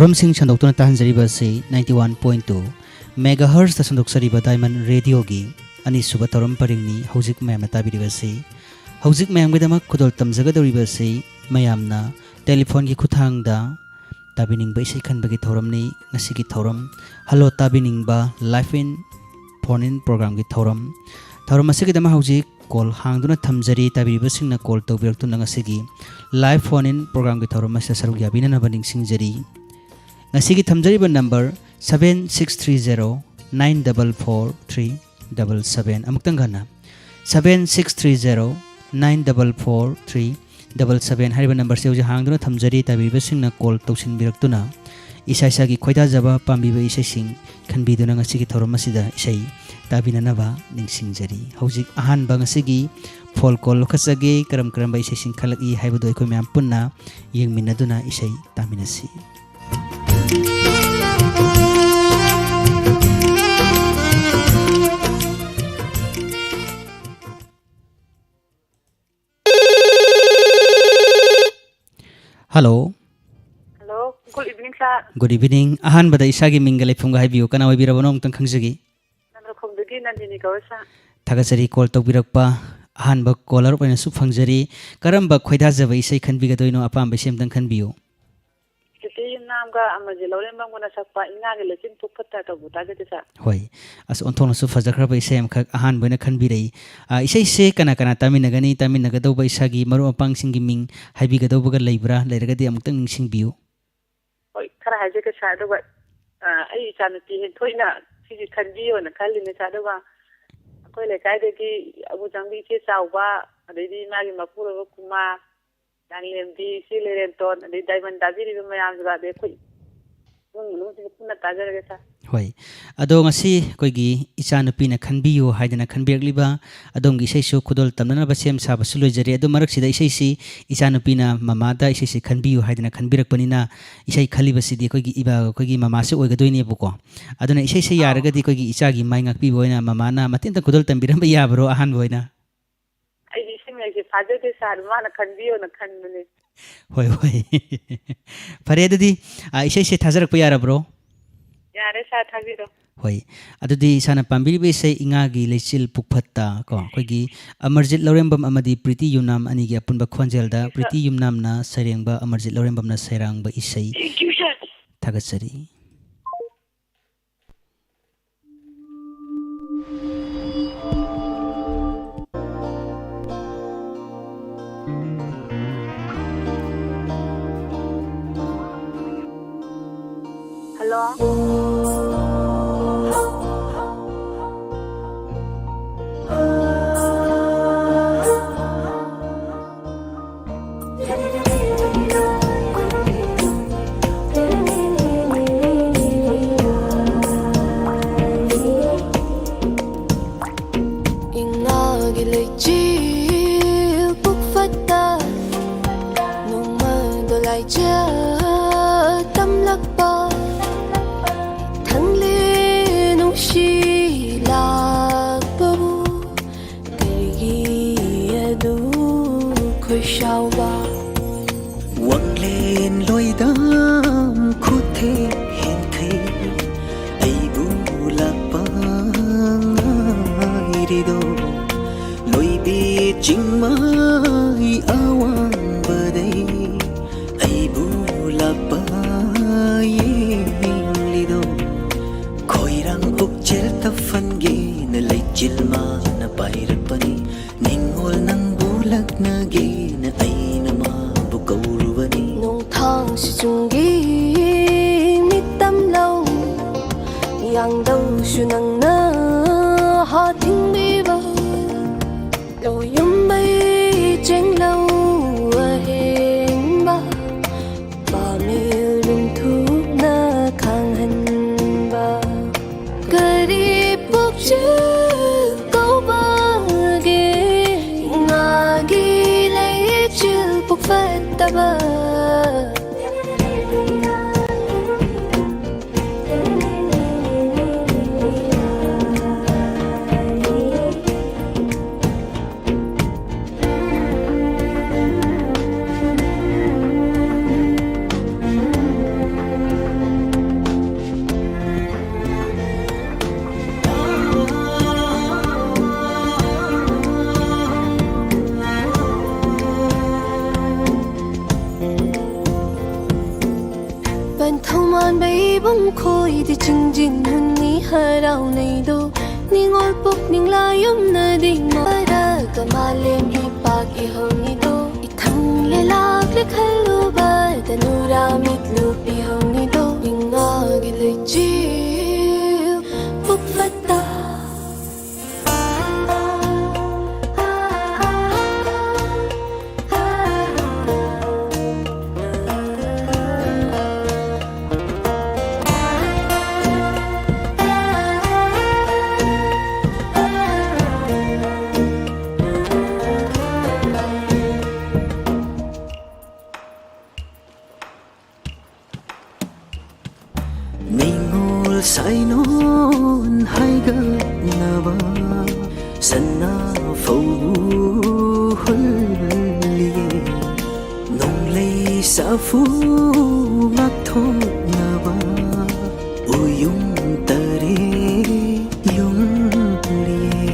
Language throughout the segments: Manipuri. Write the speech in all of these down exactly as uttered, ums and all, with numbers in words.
ꯊꯧꯔꯝꯁꯤꯡ ꯁꯟꯗꯣꯛꯇꯨꯅ ꯇꯥꯍꯟꯖꯔꯤꯕ ꯑꯁꯤ ninety one point two megahertzꯇ ꯁꯟꯗꯣꯛꯆꯔꯤꯕ Diamond Radioꯒꯤ ꯑꯅꯤꯁꯨꯕ ꯊꯧꯔꯝ ꯄꯔꯤꯡꯅꯤ꯫ ꯍꯧꯖꯤꯛ ꯃꯌꯥꯝꯅ ꯇꯥꯕꯤꯔꯤꯕ ꯑꯁꯤ ꯍꯧꯖꯤꯛ ꯃꯌꯥꯝꯒꯤꯗꯃꯛ ꯈꯨꯗꯣꯜ ꯇꯝꯖꯒꯗꯧꯔꯤꯕ ꯑꯁꯤ ꯃꯌꯥꯝꯅ ꯇꯦꯂꯤꯐꯣꯟꯒꯤ ꯈꯨꯠꯊꯥꯡꯗ ꯇꯥꯕꯤꯅꯤꯡꯕ ꯏꯁꯩ ꯈꯟꯕꯒꯤ ꯊꯧꯔꯝꯅꯤ꯫ ꯉꯁꯤꯒꯤ ꯊꯧꯔꯝ Hello ꯇꯥꯕꯤꯅꯤꯡꯕ live in phone in programꯒꯤ ꯊꯧꯔꯝ꯫ ꯊꯧꯔꯝ ꯑꯁꯤꯒꯤꯗꯃꯛ ꯍꯧꯖꯤꯛ call ꯍꯥꯡꯗꯨꯅ ꯊꯝꯖꯔꯤ꯫ ꯇꯥꯕꯤꯔꯤꯕꯁꯤꯡꯅ call ꯇꯧꯕꯤꯔꯛꯇꯨꯅ ꯉꯁꯤꯒꯤ live phone in programꯒꯤ ꯊꯧꯔꯝ ꯑꯁꯤꯗ ꯁꯔꯨꯛ ꯌꯥꯕꯤꯅꯅꯕ ꯅꯤꯡꯁꯤꯡꯖꯔꯤ꯫ ꯉꯁꯤꯒꯤ ꯊꯝꯖꯔꯤꯕ number seven six three zero nine double four three double seven꯫ ꯑꯃꯨꯛꯇꯪ ꯍꯟꯅ, seven six three zero nine double four three double seven ꯍꯥꯏꯔꯤꯕ numberꯁꯦ ꯍꯧꯖꯤꯛ ꯍꯥꯡꯗꯨꯅ ꯊꯝꯖꯔꯤ꯫ ꯇꯥꯕꯤꯔꯤꯕꯁꯤꯡꯅ call ꯇꯧꯁꯤꯟꯕꯤꯔꯛꯇꯨꯅ ꯏꯁꯥ ꯏꯁꯥꯒꯤ ꯈꯣꯏꯗꯥꯖꯕ ꯄꯥꯝꯕꯤꯕ ꯏꯁꯩꯁꯤꯡ ꯈꯟꯕꯤꯗꯨꯅ ꯉꯁꯤꯒꯤ ꯊꯧꯔꯝ ꯑꯁꯤꯗ ꯏꯁꯩ ꯇꯥꯕꯤꯅꯅꯕ ꯅꯤꯡꯁꯤꯡꯖꯔꯤ꯫ ꯍꯧꯖꯤꯛ ꯑꯍꯥꯟꯕ ꯉꯁꯤꯒꯤ phone call ꯂꯧꯈꯠꯆꯒꯦ꯫ ꯀꯔꯝ ꯀꯔꯝꯕ ꯏꯁꯩꯁꯤꯡ ꯈꯜꯂꯛꯏ ꯍꯥꯏꯕꯗꯨ ꯑꯩꯈꯣꯏ ꯃꯌꯥꯝ ꯄꯨꯟꯅ ꯌꯦꯡꯃꯤꯟꯅꯗꯨꯅ ꯏꯁꯩ ꯇꯥꯃꯤꯟꯅꯁꯤ꯫ Hello꯫ Hello, good evening, sir. Good evening꯫ ꯑꯍꯥꯟꯕꯗ ꯏꯁꯥꯒꯤ ꯃꯤꯡꯒ ꯂꯩꯐꯝꯒ ꯍꯥꯏꯕꯤꯌꯨ꯫ ꯀꯅꯥ ꯑꯣꯏꯕꯤꯔꯕꯅꯣ ꯑꯃꯨꯛꯇꯪ ꯈꯪꯖꯒꯦ꯫ ꯅꯝꯕꯣꯜꯈꯣꯡꯗꯒꯤ ꯅꯟꯗꯤꯅꯤ ꯀꯧꯋꯦ, sir꯫ ꯊꯥꯒꯠꯆꯔꯤ call ꯇꯧꯕꯤꯔꯛꯄ꯫ ꯑꯍꯥꯟꯕ caller ꯑꯣꯏꯅꯁꯨ ꯐꯪꯖꯔꯤ꯫ ꯀꯔꯝꯕ ꯈꯣꯏꯗꯥꯖꯕ ꯏꯁꯩ ꯈꯟꯕꯤꯒꯗꯣꯏꯅꯣ? ꯑꯄꯥꯝꯕ ꯏꯁꯩ ꯑꯃꯇꯪ ꯈꯟꯕꯤꯌꯨ꯫ ꯆꯤꯊꯤ ꯌꯨꯝꯅꯥꯝꯒ ꯑꯃꯔꯖꯤꯠ ꯂꯧꯔꯦꯝꯕꯝꯒꯅ ꯁꯛꯄ ꯏꯉꯥꯒꯤ ꯂꯩꯆꯤꯜ ꯊꯣꯛꯄ ꯇꯥ ꯇꯧꯕ ꯇꯥꯖꯗꯦ, sir꯫ ꯍꯣꯏ, ꯑꯁ, ꯑꯣꯟꯊꯣꯛꯅꯁꯨ ꯐꯖꯈ꯭ꯔꯕ ꯏꯁꯩ ꯑꯃꯈꯛ ꯑꯍꯥꯟꯕ ꯑꯣꯏꯅ ꯈꯟꯕꯤꯔꯛꯏ꯫ ꯑ, ꯏꯁꯩꯁꯦ ꯀꯅꯥ ꯀꯅꯥ ꯇꯥꯃꯤꯟꯅꯒꯅꯤ? ꯇꯥꯃꯤꯟꯅꯒꯗꯧꯕ ꯏꯁꯥꯒꯤ ꯃꯔꯨꯞ ꯃꯄꯥꯡꯁꯤꯡꯒꯤ ꯃꯤꯡ ꯍꯥꯏꯕꯤꯒꯗꯧꯕꯒ ꯂꯩꯕ꯭ꯔꯥ? ꯂꯩꯔꯒꯗꯤ ꯑꯃꯨꯛꯇꯪ ꯅꯤꯡꯁꯤꯡꯕꯤꯌꯨ꯫ ꯍꯣꯏ, ꯈꯔ ꯍꯥꯏꯖꯒꯦ, sir꯫ ꯑꯗꯨꯒ, ꯑ, ꯑꯩ ꯏꯆꯥꯅꯨꯄꯤ ꯍꯦꯟꯊꯣꯏꯅ ꯁꯤꯁꯦ ꯈꯟꯕꯤꯌꯣꯅ ꯈꯜꯂꯤꯅꯦ, sir꯫ ꯑꯗꯨꯒ ꯑꯩꯈꯣꯏ ꯂꯩꯀꯥꯏꯗꯒꯤ ꯑꯕꯨ ꯆꯪꯕꯤ ꯏꯆꯦ ꯆꯥꯎꯕ, ꯑꯗꯩꯗꯤ ꯃꯥꯒꯤ ꯃꯄꯨꯔꯣꯏꯕ ꯀꯨꯃꯥꯔ, ꯂꯥꯡꯂꯦꯝꯕꯤ, ꯏꯆꯦ ꯂꯩꯔꯦꯟꯇꯣꯟ, ꯑꯗꯩ Diamond ꯇꯥꯕꯤꯔꯤꯕ ꯃꯌꯥꯝꯁꯤꯒ, ꯑꯗꯩ ꯑꯩꯈꯣꯏ ꯏꯃꯨꯡ ꯃꯅꯨꯡꯁꯤꯡꯒ ꯄꯨꯟꯅ ꯇꯥꯖꯔꯒꯦ, sir꯫ ꯍꯣꯏ꯫ ꯑꯗꯣ ꯉꯁꯤ ꯑꯩꯈꯣꯏꯒꯤ ꯏꯆꯥꯅꯨꯄꯤꯅ ꯈꯟꯕꯤꯌꯨ ꯍꯥꯏꯗꯅ ꯈꯟꯕꯤꯔꯛꯂꯤꯕ ꯑꯗꯣꯝꯒꯤ ꯏꯁꯩꯁꯨ ꯈꯨꯗꯣꯜ ꯇꯝꯅꯅꯕ ꯁꯦꯝ ꯁꯥꯕꯁꯨ ꯂꯣꯏꯖꯔꯦ꯫ ꯑꯗꯣ ꯃꯔꯛꯁꯤꯗ ꯏꯁꯩꯁꯤ ꯏꯆꯥꯅꯨꯄꯤꯅ ꯃꯃꯥꯗ ꯏꯁꯩꯁꯤ ꯈꯟꯕꯤꯌꯨ ꯍꯥꯏꯗꯅ ꯈꯟꯕꯤꯔꯛꯄꯅꯤꯅ, ꯏꯁꯩ ꯈꯜꯂꯤꯕꯁꯤꯗꯤ ꯑꯩꯈꯣꯏꯒꯤ ꯏꯕ-, ꯑꯩꯈꯣꯏꯒꯤ ꯃꯃꯥꯁꯦ ꯑꯣꯏꯒꯗꯣꯏꯅꯦꯕꯀꯣ꯫ ꯑꯗꯨꯅ ꯏꯁꯩꯁꯦ ꯑꯧ꯫ ꯌꯥꯔꯒꯗꯤ ꯑꯩꯈꯣꯏꯒꯤ ꯏꯆꯥꯒꯤ ꯃꯥꯏ ꯉꯥꯛꯄꯤꯕ ꯑꯣꯏꯅ ꯃꯃꯥꯅ ꯃꯇꯦꯛ ꯑꯝꯇ ꯈꯨꯗꯣꯜ ꯇꯝꯕꯤꯔꯝꯕ ꯌꯥꯕ꯭ꯔꯣ ꯑꯍꯥꯟꯕ ꯑꯣꯏꯅ? ꯑꯩꯗꯤ ꯏꯁꯩ ꯃꯌꯦꯛꯁꯦ ꯐꯥꯖꯗꯦ, sir꯫ ꯃꯥꯅ ꯈꯟꯕꯤꯌꯣꯅ ꯈꯟꯕꯅꯦ꯫ ꯍꯣꯏ, ꯍꯣꯏ꯫ ꯐꯔꯦ, ꯑꯗꯨꯗꯤ, ꯑ, ꯏꯁꯩꯁꯦ ꯊꯥꯖꯔꯛꯄ ꯌꯥꯔꯕ꯭ꯔꯣ? ꯌꯥꯔꯦ ꯁꯥꯔ, ꯊꯥꯕꯤꯔꯣ꯫ ꯍꯣꯏ꯫ ꯑꯗꯨꯗꯤ ꯏꯁꯥꯅ ꯄꯥꯝꯕꯤꯔꯤꯕ ꯏꯁꯩ "ꯏꯉꯥꯒꯤ ꯂꯩꯆꯤꯜ ꯄꯨꯛꯐꯠꯇ" ꯀꯣ, ꯑꯩꯈꯣꯏꯒꯤ ꯑꯃꯔꯖꯤꯠ ꯂꯧꯔꯦꯝꯕꯝ ꯑꯃꯗꯤ ꯄ꯭ꯔꯤꯇꯤ ꯌꯨꯝꯅꯥꯝ ꯑꯅꯤꯒꯤ ꯑꯄꯨꯟꯕ ꯈꯣꯟꯖꯦꯜꯗ, ꯄ꯭ꯔꯤꯇꯤ ꯌꯨꯝꯅꯥꯝꯅ ꯁꯩꯔꯦꯡꯕ, ꯑꯃꯔꯖꯤꯠ ꯂꯧꯔꯦꯝꯕꯝꯅ ꯁꯩꯔꯥꯡꯕ ꯏꯁꯩ꯫ ꯊꯥꯒꯠꯆꯔꯤ꯫ ꯍꯜꯂꯣ꯫ ꯏꯉꯥꯒꯤ ꯂꯩꯆꯤꯜ ꯄꯨꯛꯐꯠꯇ ꯅꯣꯡꯃꯗꯣ ꯂꯥꯏꯖ ꯇꯝꯂꯛꯄ, ꯊꯪꯂꯦ ꯅꯨꯡꯁꯤ ꯂꯥꯛꯄꯕꯨ ꯀꯩꯒꯤ ꯑꯗꯨ ꯈꯣꯏꯁꯥꯎꯕ? ꯋꯥꯡꯂꯦꯟ ꯂꯣꯏꯗꯝ ꯈꯨꯊꯦꯛ ꯍꯦꯟꯊꯦꯛ ꯑꯩꯕꯨ ꯂꯥꯛꯄ ꯉꯥꯏꯔꯤꯗꯣ, ꯂꯣꯏꯕꯤ ꯆꯤꯡꯃꯥꯏ ꯑꯋꯥꯡꯕꯗꯩ ꯑꯩꯕꯨ ꯂꯥꯛꯄ ꯌꯦꯡꯂꯤꯗꯣ, ꯈꯣꯏꯔꯥꯡ ꯄꯨꯛꯆꯦꯜ ꯇꯐꯟꯒꯦꯅ ꯂꯩꯆꯤꯜ ꯃꯥꯅ ꯄꯥꯏꯔꯛꯄꯅꯤ꯫ ꯅꯤꯡꯉꯣꯜ ꯅꯪꯕꯨ ꯂꯛꯅꯒꯦꯅ ꯑꯩꯅ ꯃꯥꯕꯨ ꯀꯧꯔꯨꯕꯅꯤ꯫ ꯅꯣꯡꯊꯥꯡ ꯁꯤꯆꯨꯡꯒꯤ ꯃꯤꯠꯇꯝ ꯂꯧ, ꯌꯥꯡꯗꯧꯁꯨ ꯅꯪꯅ ꯍꯥ ꯊꯤꯡꯕꯤꯕ꯫ ꯂꯧꯌꯨꯝꯕꯩ ꯆꯦꯡꯂꯧ ꯑꯍꯦꯟꯕ, ꯄꯥꯃꯦꯜ ꯔꯨꯝꯊꯨꯞꯅ ꯈꯥꯡꯍꯟꯕ꯫ ꯀꯔꯤ ꯄꯨꯛꯆꯦꯜ ꯀꯧꯕꯒꯦ ꯏꯉꯥꯒꯤ ꯂꯩꯆꯤꯜ ꯄꯨꯛꯐꯠꯇꯕ? ꯋꯥꯡꯈꯣꯏꯗꯤ ꯆꯤꯡꯖꯤꯟ ꯍꯨꯟꯅꯤ ꯍꯔꯥꯎꯅꯩꯗꯣ, ꯅꯤꯉꯣꯜ ꯄꯨꯛꯅꯤꯡ ꯂꯥꯏꯌꯨꯝꯅꯗꯤ ꯃꯔꯒ ꯃꯥꯂꯦꯝ ꯏꯄꯥꯛ ꯏꯍꯧꯅꯤꯗꯣ, ꯏꯊꯪ ꯂꯩꯂꯥꯛꯂꯦ ꯈꯜꯂꯨꯕꯗ ꯅꯨꯔꯥ ꯃꯤꯠꯂꯨ ꯄꯤꯍꯧꯅꯤꯗꯣ, ꯏꯉꯥꯒꯤ ꯂꯩꯆꯤꯜ ꯄꯨꯛ ꯐꯠꯇ꯫ ꯅꯤꯉꯣꯜ ꯁꯥꯏꯅꯣꯟ ꯍꯥꯏꯒꯠꯅꯕ ꯁꯅꯥ ꯐꯧꯕꯨ ꯍꯨꯜꯂꯤꯌꯦ꯫ ꯅꯣꯡꯂꯩ ꯁꯥꯐꯨ ꯉꯥꯛꯊꯣꯛꯅꯕ ꯎꯌꯨꯝ ꯇꯔꯦꯠ ꯌꯨꯡꯂꯤꯌꯦ꯫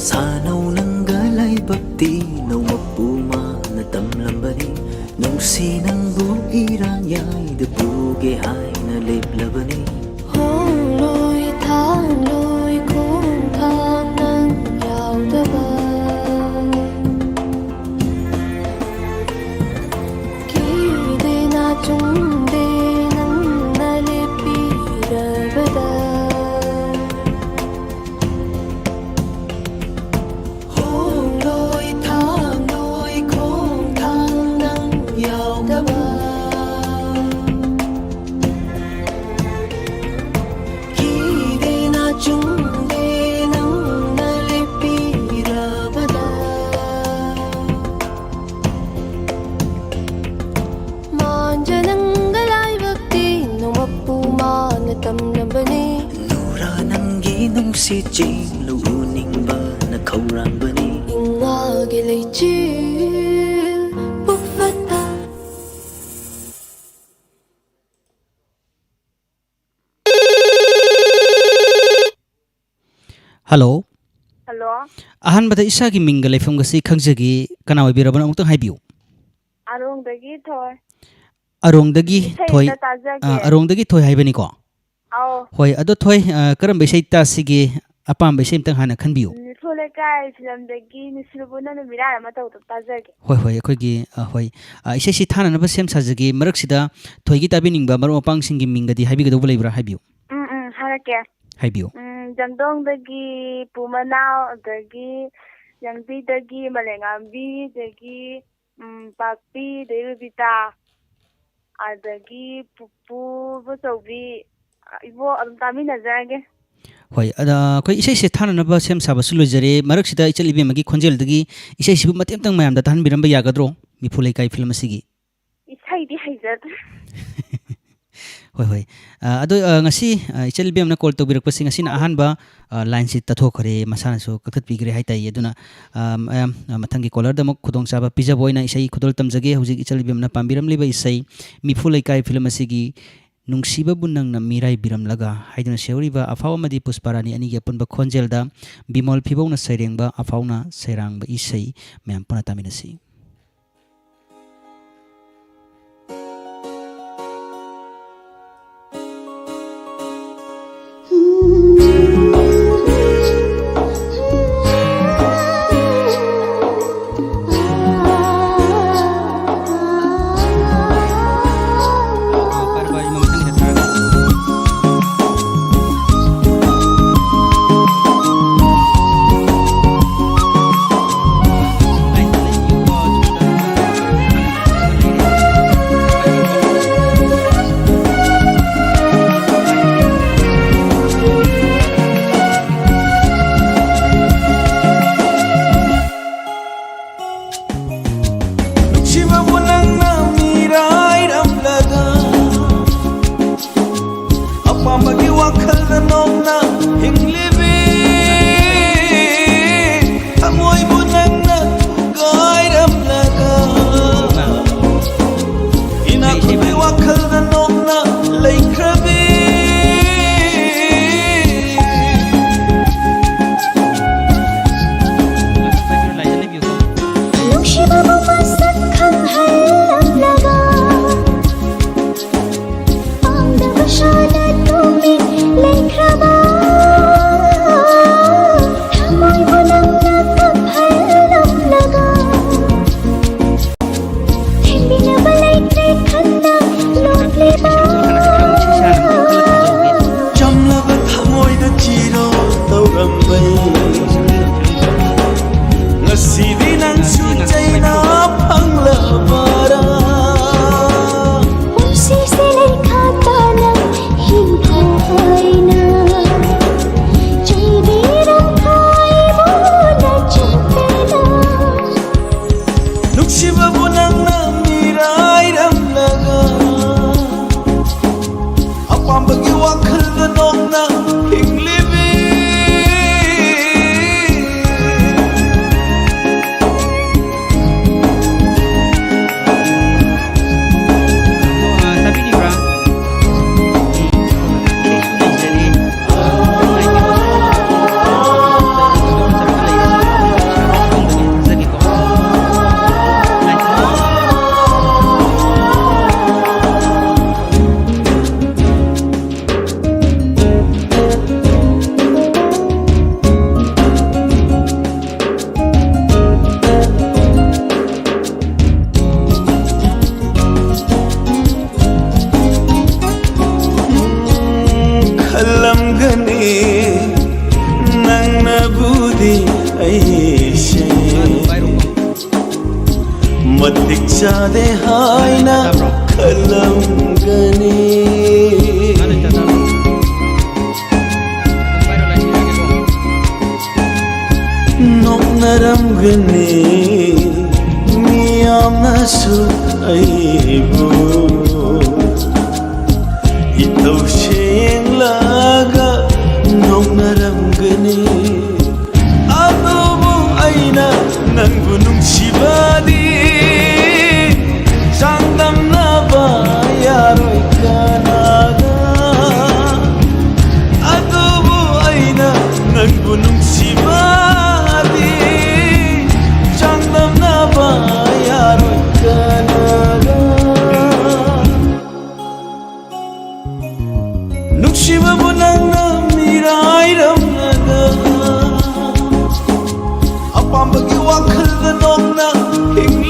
ꯁꯥꯅꯧ ꯅꯪꯒ ꯂꯥꯏꯕꯛꯇꯤ ꯅꯣꯡꯃꯄꯨ ꯃꯥꯅ ꯇꯝꯂꯝꯕꯅꯤ꯫ ꯅꯨꯡꯁꯤ ꯅꯪꯕꯨ ꯏꯔꯥꯡ ꯌꯥꯏꯗ ꯄꯨꯒꯦ ꯍꯥꯏꯅ ꯂꯦꯞꯂꯕꯅꯤ꯫ ꯍꯣꯡꯂꯣꯏ ꯊꯥꯡꯂꯣꯏ ꯈꯣꯡꯊꯥꯡ ꯅꯪ ꯌꯥꯎꯗꯕ꯫ ꯀꯤꯗꯦꯅ ꯆꯨꯝꯗꯦ ꯅꯪꯅ ꯂꯦꯞꯄꯤꯔꯕꯗ꯫ ꯍꯣꯡꯂꯣꯏ ꯊꯥꯡꯂꯣꯏ ꯈꯣꯡꯊꯥꯡ ꯅꯪ ꯌꯥꯎꯗꯕ꯫ ꯀꯤꯗꯦꯅ ꯆꯨꯝꯗꯦ ꯅꯪꯅ ꯂꯦꯞꯄꯤꯔꯕꯗ꯫ ꯃꯥꯟꯖ ꯅꯪꯒ ꯂꯥꯏꯕꯛꯇꯤ ꯅꯣꯡꯃꯄꯨ ꯃꯥꯅ ꯇꯝꯂꯝꯕꯅꯤ꯫ ꯅꯨꯔꯥ ꯅꯪꯒꯤ ꯅꯨꯡꯁꯤꯠ ꯆꯦꯜꯂꯨ ꯎꯅꯤꯡꯕꯅ ꯈꯧꯔꯥꯡꯕꯅꯤ꯫ ꯏꯉꯥꯒꯤ ꯂꯩꯆꯤꯜ ꯄꯨꯛ ꯐꯠꯇ꯫ ꯍꯜꯂꯣ꯫ ꯍꯜꯂꯣ꯫ ꯑꯍꯥꯟꯕꯗ ꯏꯁꯥꯒꯤ ꯃꯤꯡꯒ ꯂꯩꯐꯝꯒꯁꯤ ꯈꯪꯖꯒꯦ꯫ ꯀꯅꯥ ꯑꯣꯏꯕꯤꯔꯕꯅꯣ? ꯑꯃꯨꯛꯇꯪ ꯍꯥꯏꯕꯤꯌꯨ꯫ ꯑꯔꯣꯡꯗꯒꯤ ꯊꯣꯏ꯫ ꯑꯔꯣꯡꯗꯒꯤ ꯏꯁꯩ ꯊꯣꯏ꯫ ꯑꯝꯇ ꯇꯥꯖꯒꯦ꯫ ꯑ, ꯑꯔꯣꯡꯗꯒꯤ ꯊꯣꯏ ꯍꯥꯏꯕꯅꯤꯀꯣ? ꯑꯧ꯫ ꯍꯣꯏ, ꯑꯗꯣ ꯊꯣꯏ, ꯑ, ꯀꯔꯝꯕ ꯏꯁꯩ ꯇꯥꯁꯤꯒꯦ? ꯑꯄꯥꯝꯕ ꯏꯁꯩ ꯑꯝꯇꯪ ꯍꯥꯟꯅ ꯈꯟꯕꯤꯌꯨ꯫ ꯎꯝ, ꯅꯤꯐꯨ ꯂꯩꯀꯥꯏ ꯐꯤꯂꯝꯗꯒꯤ ꯅꯨꯡꯁꯤꯔꯕ ꯅꯪꯅ ꯃꯤꯔꯥꯏ ꯑꯃ ꯇꯧꯕꯗꯣ ꯇꯥꯖꯒꯦ꯫ ꯍꯣꯏ, ꯍꯣꯏ, ꯑꯩꯈꯣꯏꯒꯤ, ꯑ, ꯍꯣꯏ, ꯑ, ꯏꯁꯩꯁꯤ ꯊꯥꯅꯅꯕ ꯁꯦꯝ ꯁꯥꯖꯒꯦ꯫ ꯃꯔꯛꯁꯤꯗ ꯊꯣꯏꯒꯤ ꯇꯥꯕꯤꯅꯤꯡꯕ ꯃꯔꯨꯞ ꯃꯄꯥꯡꯁꯤꯡꯒꯤ ꯃꯤꯡꯒꯗꯤ ꯍꯥꯏꯕꯤꯒꯗꯧꯕ ꯂꯩꯕ꯭ꯔꯥ? ꯍꯥꯏꯕꯤꯌꯨ꯫ ꯎꯝ, ꯎꯝ, ꯍꯥꯏꯔꯛꯀꯦ꯫ ꯍꯥꯏꯕꯤꯌꯨ꯫ ꯎꯝ, ꯖꯪꯗꯣꯡꯗꯒꯤ ꯄꯨ ꯃꯅꯥꯎ, ꯑꯗꯒꯤ ꯌꯥꯡꯕꯤꯗꯒꯤ ꯃꯂꯦꯉꯥꯝꯕꯤ, ꯑꯗꯒꯤ ꯎꯝ, ꯄꯥꯛꯄꯤ, ꯑꯗꯩ ꯔꯨꯕꯤꯇꯥ, ꯑꯗꯒꯤ ꯄꯨꯄꯨ, ꯏꯕꯣꯆꯧꯕꯤ, ꯏꯕꯣꯛ ꯑꯗꯨꯝ ꯇꯥꯃꯤꯟꯅꯖꯔꯒꯦ꯫ ꯍꯣꯏ, ꯑꯗ, ꯑꯩꯈꯣꯏ ꯏꯁꯩꯁꯦ ꯊꯥꯅꯅꯕ ꯁꯦꯝ ꯁꯥꯕꯁꯨ ꯂꯣꯏꯖꯔꯦ꯫ ꯃꯔꯛꯁꯤꯗ ꯏꯆꯜ ꯏꯕꯦꯝꯃꯒꯤ ꯈꯣꯟꯖꯦꯜꯗꯒꯤ ꯏꯁꯩꯁꯤꯕꯨ ꯃꯇꯦꯛ ꯑꯃꯇꯪ ꯃꯌꯥꯝꯗ ꯇꯥꯍꯟꯕꯤꯔꯝꯕ ꯌꯥꯒꯗ꯭ꯔꯣ? ꯃꯤꯐꯨ ꯂꯩꯀꯥꯏ ꯐꯤꯂꯝ ꯑꯁꯤꯒꯤ꯫ ꯏꯁꯩꯗꯤ ꯍꯩꯖꯗ꯭ꯔꯦ꯫ ꯍꯣꯏ, ꯍꯣꯏ꯫ ꯑ, ꯑꯗꯣ, ꯑ, ꯉꯁꯤ, ꯑ, ꯏꯆꯜ ꯏꯕꯦꯝꯅ call ꯇꯧꯕꯤꯔꯛꯄꯁꯦ ꯉꯁꯤꯅ ꯑꯍꯥꯟꯕ, ꯑ, lineꯁꯤ ꯇꯠꯊꯣꯛꯈ꯭ꯔꯦ, ꯃꯁꯥꯅꯁꯨ ꯀꯛꯊꯠꯄꯤꯈ꯭ꯔꯦ ꯍꯥꯏ ꯇꯥꯏ꯫ ꯑꯗꯨꯅ, ꯑ, ꯃꯌꯥꯝ, ꯑ, ꯃꯊꯪꯒꯤ callerꯗ ꯑꯃꯨꯛ ꯈꯨꯗꯣꯡꯆꯥꯕ ꯄꯤꯖꯕ ꯑꯣꯏꯅ ꯏꯁꯩ ꯈꯨꯗꯣꯜ ꯇꯝꯖꯒꯦ꯫ ꯍꯧꯖꯤꯛ ꯏꯆꯜ ꯏꯕꯦꯝꯅ ꯄꯥꯝꯕꯤꯔꯝꯂꯤꯕ ꯏꯁꯩ ꯃꯤꯐꯨ ꯂꯩꯀꯥꯏ ꯐꯤꯂꯝ ꯑꯁꯤꯒꯤ ꯅꯨꯡꯁꯤꯕꯕꯨ ꯅꯪꯅ ꯃꯤꯔꯥꯏꯕꯤꯔꯝꯂꯒ ꯍꯥꯏꯗꯨꯅ ꯁꯩꯍꯧꯔꯤꯕ ꯑꯐꯥꯎ ꯑꯃꯗꯤ ꯄꯨꯁꯄꯥꯔꯥꯅꯤ ꯑꯅꯤꯒꯤ ꯑꯄꯨꯟꯕ ꯈꯣꯟꯖꯦꯜꯗ ꯕꯤꯃꯣꯜ ꯐꯤꯕꯧꯅ ꯁꯩꯔꯦꯡꯕ ꯑꯐꯥꯎꯅ ꯁꯩꯔꯥꯡꯕ ꯏꯁꯩ ꯃꯌꯥꯝ ꯄꯨꯟꯅ ꯇꯥꯃꯤꯟꯅꯁꯤ꯫ ꯃꯇꯤꯛ ꯆꯥꯗꯦ ꯍꯥꯏꯅ ꯈꯜꯂꯝꯒꯅꯤ꯫ ꯅꯣꯛꯅꯔꯝꯒꯅꯤ ꯃꯤꯌꯥꯝꯅꯁꯨ ꯑꯩꯕꯨ ꯏꯇꯧ ꯁꯦꯡꯂꯒ ꯅꯣꯛꯅꯔꯝꯒꯅꯤ꯫ ꯑꯗꯨꯕꯨ ꯑꯩꯅ ꯅꯪꯕꯨ ꯅꯨꯡꯁꯤꯕꯗꯤ ꯆꯥꯡꯗꯝꯅꯕ ꯌꯥꯔꯣꯏ ꯀꯅꯥꯒ꯫ ꯑꯗꯨꯕꯨ ꯑꯩꯅ ꯅꯪꯕꯨ ꯅꯨꯡꯁꯤꯕꯗꯤ ꯆꯥꯡꯗꯝꯅꯕ ꯌꯥꯔꯣꯏ ꯀꯅꯥꯒ꯫ ꯅꯨꯡꯁꯤꯕꯕꯨ ꯅꯪꯅ ꯃꯤꯔꯥꯏꯔꯝꯂꯒ ꯑꯄꯥꯝꯕꯒꯤ ꯋꯥꯈꯜꯗ ꯅꯣꯛꯅ ꯍꯤꯡ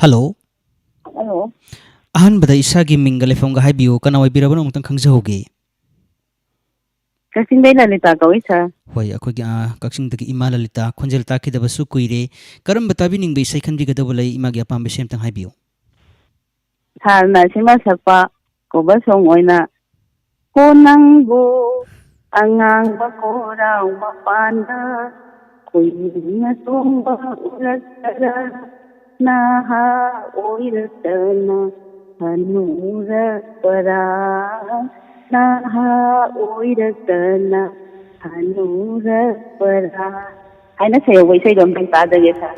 ꯍꯜꯂꯣ꯫ ꯍꯜꯂꯣ꯫ ꯑꯍꯥꯟꯕꯗ ꯏꯁꯥꯒꯤ ꯃꯤꯡꯒ ꯂꯩꯐꯝꯒ ꯍꯥꯏꯕꯤꯌꯨ, ꯀꯅꯥ ꯑꯣꯏꯕꯤꯔꯕꯅꯣ ꯑꯃꯨꯛꯇꯪ ꯈꯪꯖꯍꯧꯒꯦ꯫ ꯀꯛꯆꯤꯡꯗꯩ ꯂꯂꯤꯇꯥ ꯀꯧꯏ, ꯁꯥꯔ꯫ ꯍꯣꯏ, ꯑꯩꯈꯣꯏꯒꯤ, ꯑ, ꯀꯛꯆꯤꯡꯗꯒꯤ ꯏꯃꯥ ꯂꯂꯤꯇꯥ, ꯈꯣꯟꯖꯦꯜ ꯇꯥꯈꯤꯗꯕꯁꯨ ꯀꯨꯏꯔꯦ꯫ ꯀꯔꯝꯕ ꯇꯥꯕꯤꯅꯤꯡꯕ ꯏꯁꯩ ꯈꯟꯕꯤꯒꯗꯕ ꯂꯩ? ꯏꯃꯥꯒꯤ ꯑꯄꯥꯝꯕ ꯏꯁꯩ ꯑꯝꯇꯪ ꯍꯥꯏꯕꯤꯌꯨ꯫ ꯁꯥꯔꯅ ꯁꯤꯃ ꯁꯛꯄ ꯀꯣꯕꯔ ꯁꯣꯡ ꯑꯣꯏꯅ, "ꯀꯣ ꯅꯪꯕꯨ ꯑꯉꯥꯡꯕ ꯀꯣꯔꯥꯎ ꯃꯄꯥꯟꯗ, ꯈꯣꯏꯅꯤꯡꯅ ꯆꯣꯡꯕ ꯎꯔꯛꯇꯔꯥ, ꯅꯍꯥ ꯑꯣꯏꯔꯛꯇꯅ ꯍꯅꯨꯔꯛꯄꯔꯥ, ꯅꯍꯥ ꯑꯣꯏꯔꯛꯇꯅ ꯍꯅꯨꯔꯛꯄꯔꯥ" ꯍꯥꯏꯅ ꯁꯩꯍꯧꯕ ꯏꯁꯩꯗꯣ ꯑꯝꯇꯪ ꯇꯥꯖꯒꯦ, ꯁꯥꯔ꯫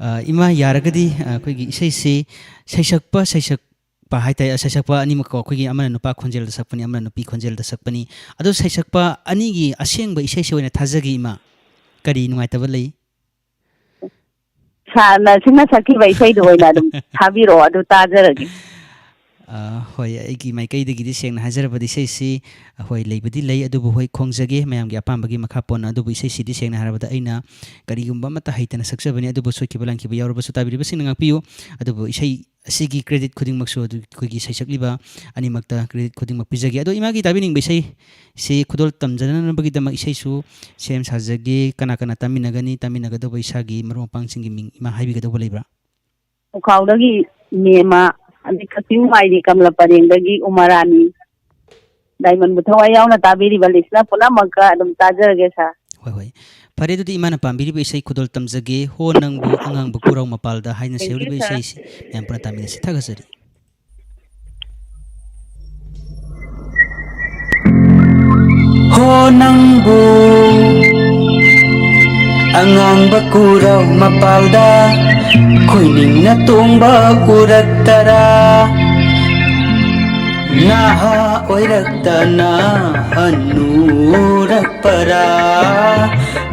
ꯑ, ꯏꯃꯥ, ꯌꯥꯔꯒꯗꯤ, ꯑ, ꯑꯩꯈꯣꯏꯒꯤ ꯏꯁꯩꯁꯤ ꯁꯩꯁꯛꯄ, ꯁꯩꯁꯛꯄ ꯍꯥꯏꯇꯥꯔꯦ, ꯁꯩꯁꯛꯄ ꯑꯅꯤꯃꯛꯀꯣ, ꯑꯩꯈꯣꯏꯒꯤ ꯑꯃꯅ ꯅꯨꯄꯥ ꯈꯣꯟꯖꯦꯜꯗ ꯁꯛꯄꯅꯤ, ꯑꯃꯅ ꯅꯨꯄꯤ ꯈꯣꯟꯖꯦꯜꯗ ꯁꯛꯄꯅꯤ꯫ ꯑꯗꯣ ꯁꯩꯁꯛꯄ ꯑꯅꯤꯒꯤ ꯑꯁꯦꯡꯕ ꯏꯁꯩꯁꯤ ꯑꯣꯏꯅ ꯊꯥꯖꯒꯦ, ꯏꯃꯥ꯫ ꯀꯔꯤ ꯅꯨꯡꯉꯥꯏꯇꯕ ꯂꯩ? ꯁꯥꯔꯅ ꯁꯤꯅ ꯁꯛꯈꯤꯕ ꯏꯁꯩꯗꯣ ꯑꯣꯏꯅ ꯑꯗꯨꯝ ꯊꯥꯕꯤꯔꯛꯑꯣ, ꯑꯗꯨ ꯇꯥꯖꯔꯒꯦ꯫ ꯑ, ꯍꯣꯏ, ꯑꯩꯒꯤ ꯃꯥꯏꯀꯩꯗꯒꯤꯗꯤ ꯁꯦꯡꯅ ꯍꯥꯏꯖꯔꯕꯗꯤ ꯏꯁꯩꯁꯤ, ꯍꯣꯏ, ꯂꯩꯕꯗꯤ ꯂꯩ, ꯑꯗꯨꯕꯨ ꯍꯣꯏ, ꯈꯣꯡꯖꯒꯦ, ꯃꯌꯥꯝꯒꯤ ꯑꯄꯥꯝꯕꯒꯤ ꯃꯈꯥ ꯄꯣꯟꯅ꯫ ꯑꯗꯨꯕꯨ ꯏꯁꯩꯁꯤꯗꯤ ꯁꯦꯡꯅ ꯍꯥꯏꯔꯕꯗ ꯑꯩꯅ ꯀꯔꯤꯒꯨꯝꯕ ꯑꯃꯠꯇ ꯍꯩꯇꯅ ꯁꯛꯆꯕꯅꯤ, ꯑꯗꯨꯕꯨ ꯁꯣꯏꯈꯤꯕ ꯂꯥꯟꯈꯤꯕ ꯌꯥꯎꯔꯕꯁꯨ ꯇꯥꯕꯤꯔꯤꯕꯁꯤꯡꯅ ꯉꯥꯛꯄꯤꯌꯨ꯫ ꯑꯗꯨꯕꯨ ꯏꯁꯩ ꯑꯁꯤꯒꯤ credit ꯈꯨꯗꯤꯡꯃꯛꯁꯨ ꯑꯗꯨ ꯑꯩꯈꯣꯏꯒꯤ ꯁꯩꯁꯛꯂꯤꯕ ꯑꯅꯤꯃꯛꯇ credit ꯈꯨꯗꯤꯡꯃꯛ ꯄꯤꯖꯒꯦ꯫ ꯑꯗꯣ ꯏꯃꯥꯒꯤ ꯇꯥꯕꯤꯅꯤꯡꯕ ꯏꯁꯩ ꯁꯤ ꯈꯨꯗꯣꯜ ꯇꯝꯖꯅꯅꯕꯒꯤꯗꯃꯛ ꯏꯁꯩꯁꯨ ꯁꯦꯝ ꯁꯥꯖꯒꯦ꯫ ꯀꯅꯥ ꯀꯅꯥ ꯇꯥꯃꯤꯟꯅꯒꯅꯤ? ꯇꯥꯃꯤꯟꯅꯒꯗꯧꯕ ꯏꯁꯥꯒꯤ ꯃꯔꯨꯞ ꯃꯄꯥꯡꯁꯤꯡꯒꯤ ꯃꯤꯡ ꯏꯃꯥ ꯍꯥꯏꯕꯤꯒꯗꯧꯕ ꯂꯩꯕ꯭ꯔꯥ? ꯄꯨꯈꯥꯎꯗꯒꯤ ꯃꯦꯃ, ꯑꯗꯩ ꯀꯛꯆꯤꯡ ꯃꯥꯏꯕꯤ ꯀꯃꯂꯥ ꯄꯔꯦꯡꯗꯒꯤ ꯎꯃꯥꯔꯥꯅꯤ, ꯗꯥꯏꯃꯟꯕꯨ ꯊꯋꯥꯏ ꯌꯥꯎꯅ ꯇꯥꯕꯤꯔꯤꯕ listener ꯄꯨꯝꯅꯃꯛꯀ ꯑꯗꯨꯝ ꯇꯥꯖꯔꯒꯦ, ꯁꯥꯔ꯫ ꯍꯣꯏ, ꯍꯣꯏ꯫ ꯐꯔꯦ, ꯑꯗꯨꯗꯤ ꯏꯃꯥꯅ ꯄꯥꯝꯕꯤꯔꯤꯕ ꯏꯁꯩ ꯈꯨꯗꯣꯜ ꯇꯝꯖꯒꯦ, "ꯍꯣ ꯅꯪꯕꯨ ꯑꯉꯥꯡꯕ ꯈꯨꯔꯥꯎ ꯃꯄꯥꯜꯗ" ꯍꯥꯏꯅ Thank you, ꯁꯩꯍꯧꯔꯤꯕ sir꯫ ꯏꯁꯩꯁꯤ ꯃꯌꯥꯝ ꯄꯨꯟꯅ ꯇꯥꯃꯤꯟꯅꯁꯤ꯫ ꯊꯥꯒꯠꯆꯔꯤ꯫ ꯍꯣ ꯅꯪꯕꯨ ꯑꯉꯥꯡꯕ ꯈꯨꯔꯥꯎ ꯃꯄꯥꯜꯗ ꯈꯣꯏꯅꯤꯡꯅ ꯇꯣꯡꯕ ꯎꯔꯛꯇꯔꯥ? ꯅꯍꯥ ꯑꯣꯏꯔꯛꯇꯅ ꯍꯟꯅꯨꯔꯛꯄꯔꯥ?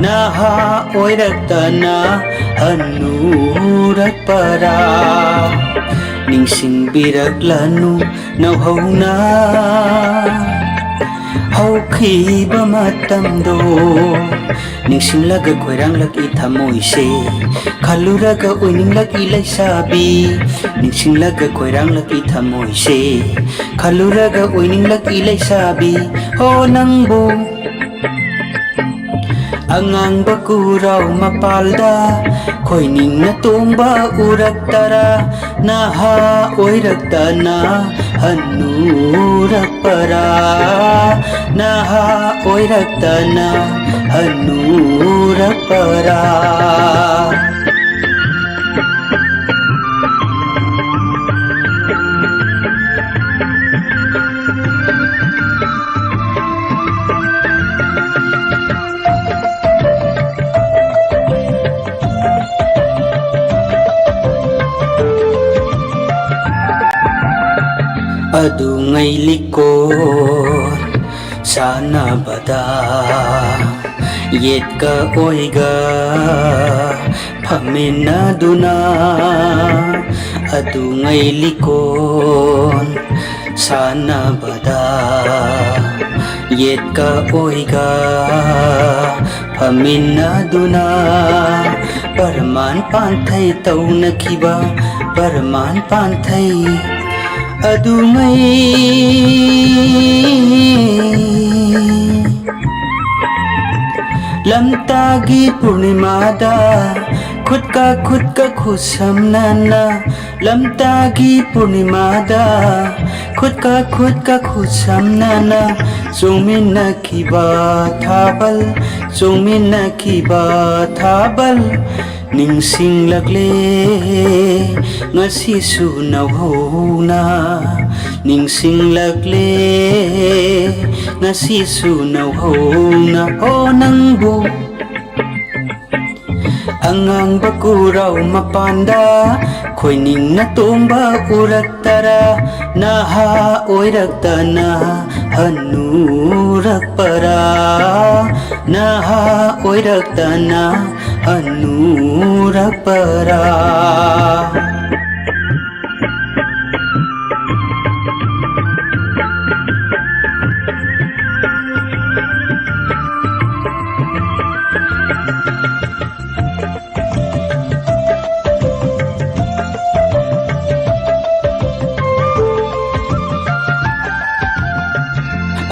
ꯅꯍꯥ ꯑꯣꯏꯔꯛꯇꯅ ꯍꯟꯅꯨꯔꯛꯄꯔꯥ? ꯅꯤꯡꯁꯤꯡꯕꯤꯔꯛꯂꯅꯨ ꯅꯧꯍꯧꯅ ꯍꯧꯈꯤꯕ ꯃꯇꯝꯗꯣ ꯅꯤꯡꯁꯤꯡꯂꯒ ꯈꯣꯏꯔꯥꯡꯂꯛꯏ ꯊꯃꯣꯏꯁꯦ, ꯈꯜꯂꯨꯔꯒ ꯑꯣꯏꯅꯤꯡꯂꯛꯏ ꯂꯩꯁꯥꯕꯤ, ꯅꯤꯡꯁꯤꯡꯂꯒ ꯈꯣꯏꯔꯥꯡꯂꯛꯏ ꯊꯃꯣꯏꯁꯦ, ꯈꯜꯂꯨꯔꯒ ꯑꯣꯏꯅꯤꯡꯂꯛꯏ ꯂꯩꯁꯥꯕꯤ꯫ ꯍꯣ ꯅꯪꯕꯨ ꯑꯉꯥꯡꯕ ꯀꯨꯔꯥꯎ ꯃꯄꯥꯜꯗ ꯈꯣꯏꯅꯤꯡꯅ ꯇꯣꯡꯕ ꯎꯔꯛꯇꯔꯥ? ꯅꯍꯥ ꯑꯣꯏꯔꯛꯇꯅ ꯍꯟꯅꯨꯔꯛꯄꯔꯥ? ꯅꯍꯥ ꯑꯣꯏꯔꯛꯇꯅ ꯍꯟꯅꯨꯔꯛꯄꯔꯥ? ꯑꯗꯨꯉꯩ ꯂꯤꯀꯣꯟ ꯁꯥꯟꯅꯕꯗ ꯌꯦꯠꯀ ꯑꯣꯏꯒ ꯐꯝꯃꯤꯟꯅꯗꯨꯅ ꯑꯗꯨꯉꯩ ꯂꯤꯀꯣꯟ ꯁꯥꯟꯅꯕꯗ ꯌꯦꯠꯀ ꯑꯣꯏꯒ ꯐꯝꯃꯤꯟꯅꯗꯨꯅ ꯄꯔꯃꯥꯟ ꯄꯥꯟꯊꯩ ꯇꯧꯅꯈꯤꯕ ꯄꯔꯃꯥꯟ ꯄꯥꯟꯊꯩ ꯑꯗꯨꯉꯩ ꯂꯝꯇꯥꯒꯤ ꯄꯨꯔꯅꯤꯃꯥꯗ ꯈꯨꯠꯀ ꯈꯨꯠꯀ ꯈꯨꯠꯁꯝꯅꯅ ꯂꯝꯇꯥꯒꯤ ꯄꯨꯔꯅꯤꯃꯥꯗ ꯈꯨꯠꯀ ꯈꯨꯠꯀ ꯈꯨꯠꯁꯝꯅꯅ ꯆꯣꯡꯃꯤꯟꯅꯈꯤꯕ ꯊꯥꯕꯜ ꯆꯣꯡꯃꯤꯟꯅꯈꯤꯕ ꯊꯥꯕꯜ ꯅꯤꯡꯁꯤꯡꯂꯛꯂꯦ ꯉꯁꯤꯁꯨ ꯅꯧꯍꯧꯅ ꯅꯤꯡꯁꯤꯡꯂꯛꯂꯦ ꯉꯁꯤꯁꯨ ꯅꯧꯍꯧꯅ꯫ ꯍꯣ ꯅꯪꯕꯨ ꯑꯉꯥꯡꯕ ꯀꯨꯔꯥꯎ ꯃꯄꯥꯟꯗ ꯈꯣꯏꯅꯤꯡꯅ ꯇꯣꯡꯕ ꯎꯔꯛꯇꯔꯥ? ꯅꯍꯥ ꯑꯣꯏꯔꯛꯇꯅ ꯍꯟꯅꯨꯔꯛꯄꯔꯥ? ꯅꯍꯥ ꯑꯣꯏꯔꯛꯇꯅ ꯍꯟꯅꯨꯔꯛꯄꯔꯥ?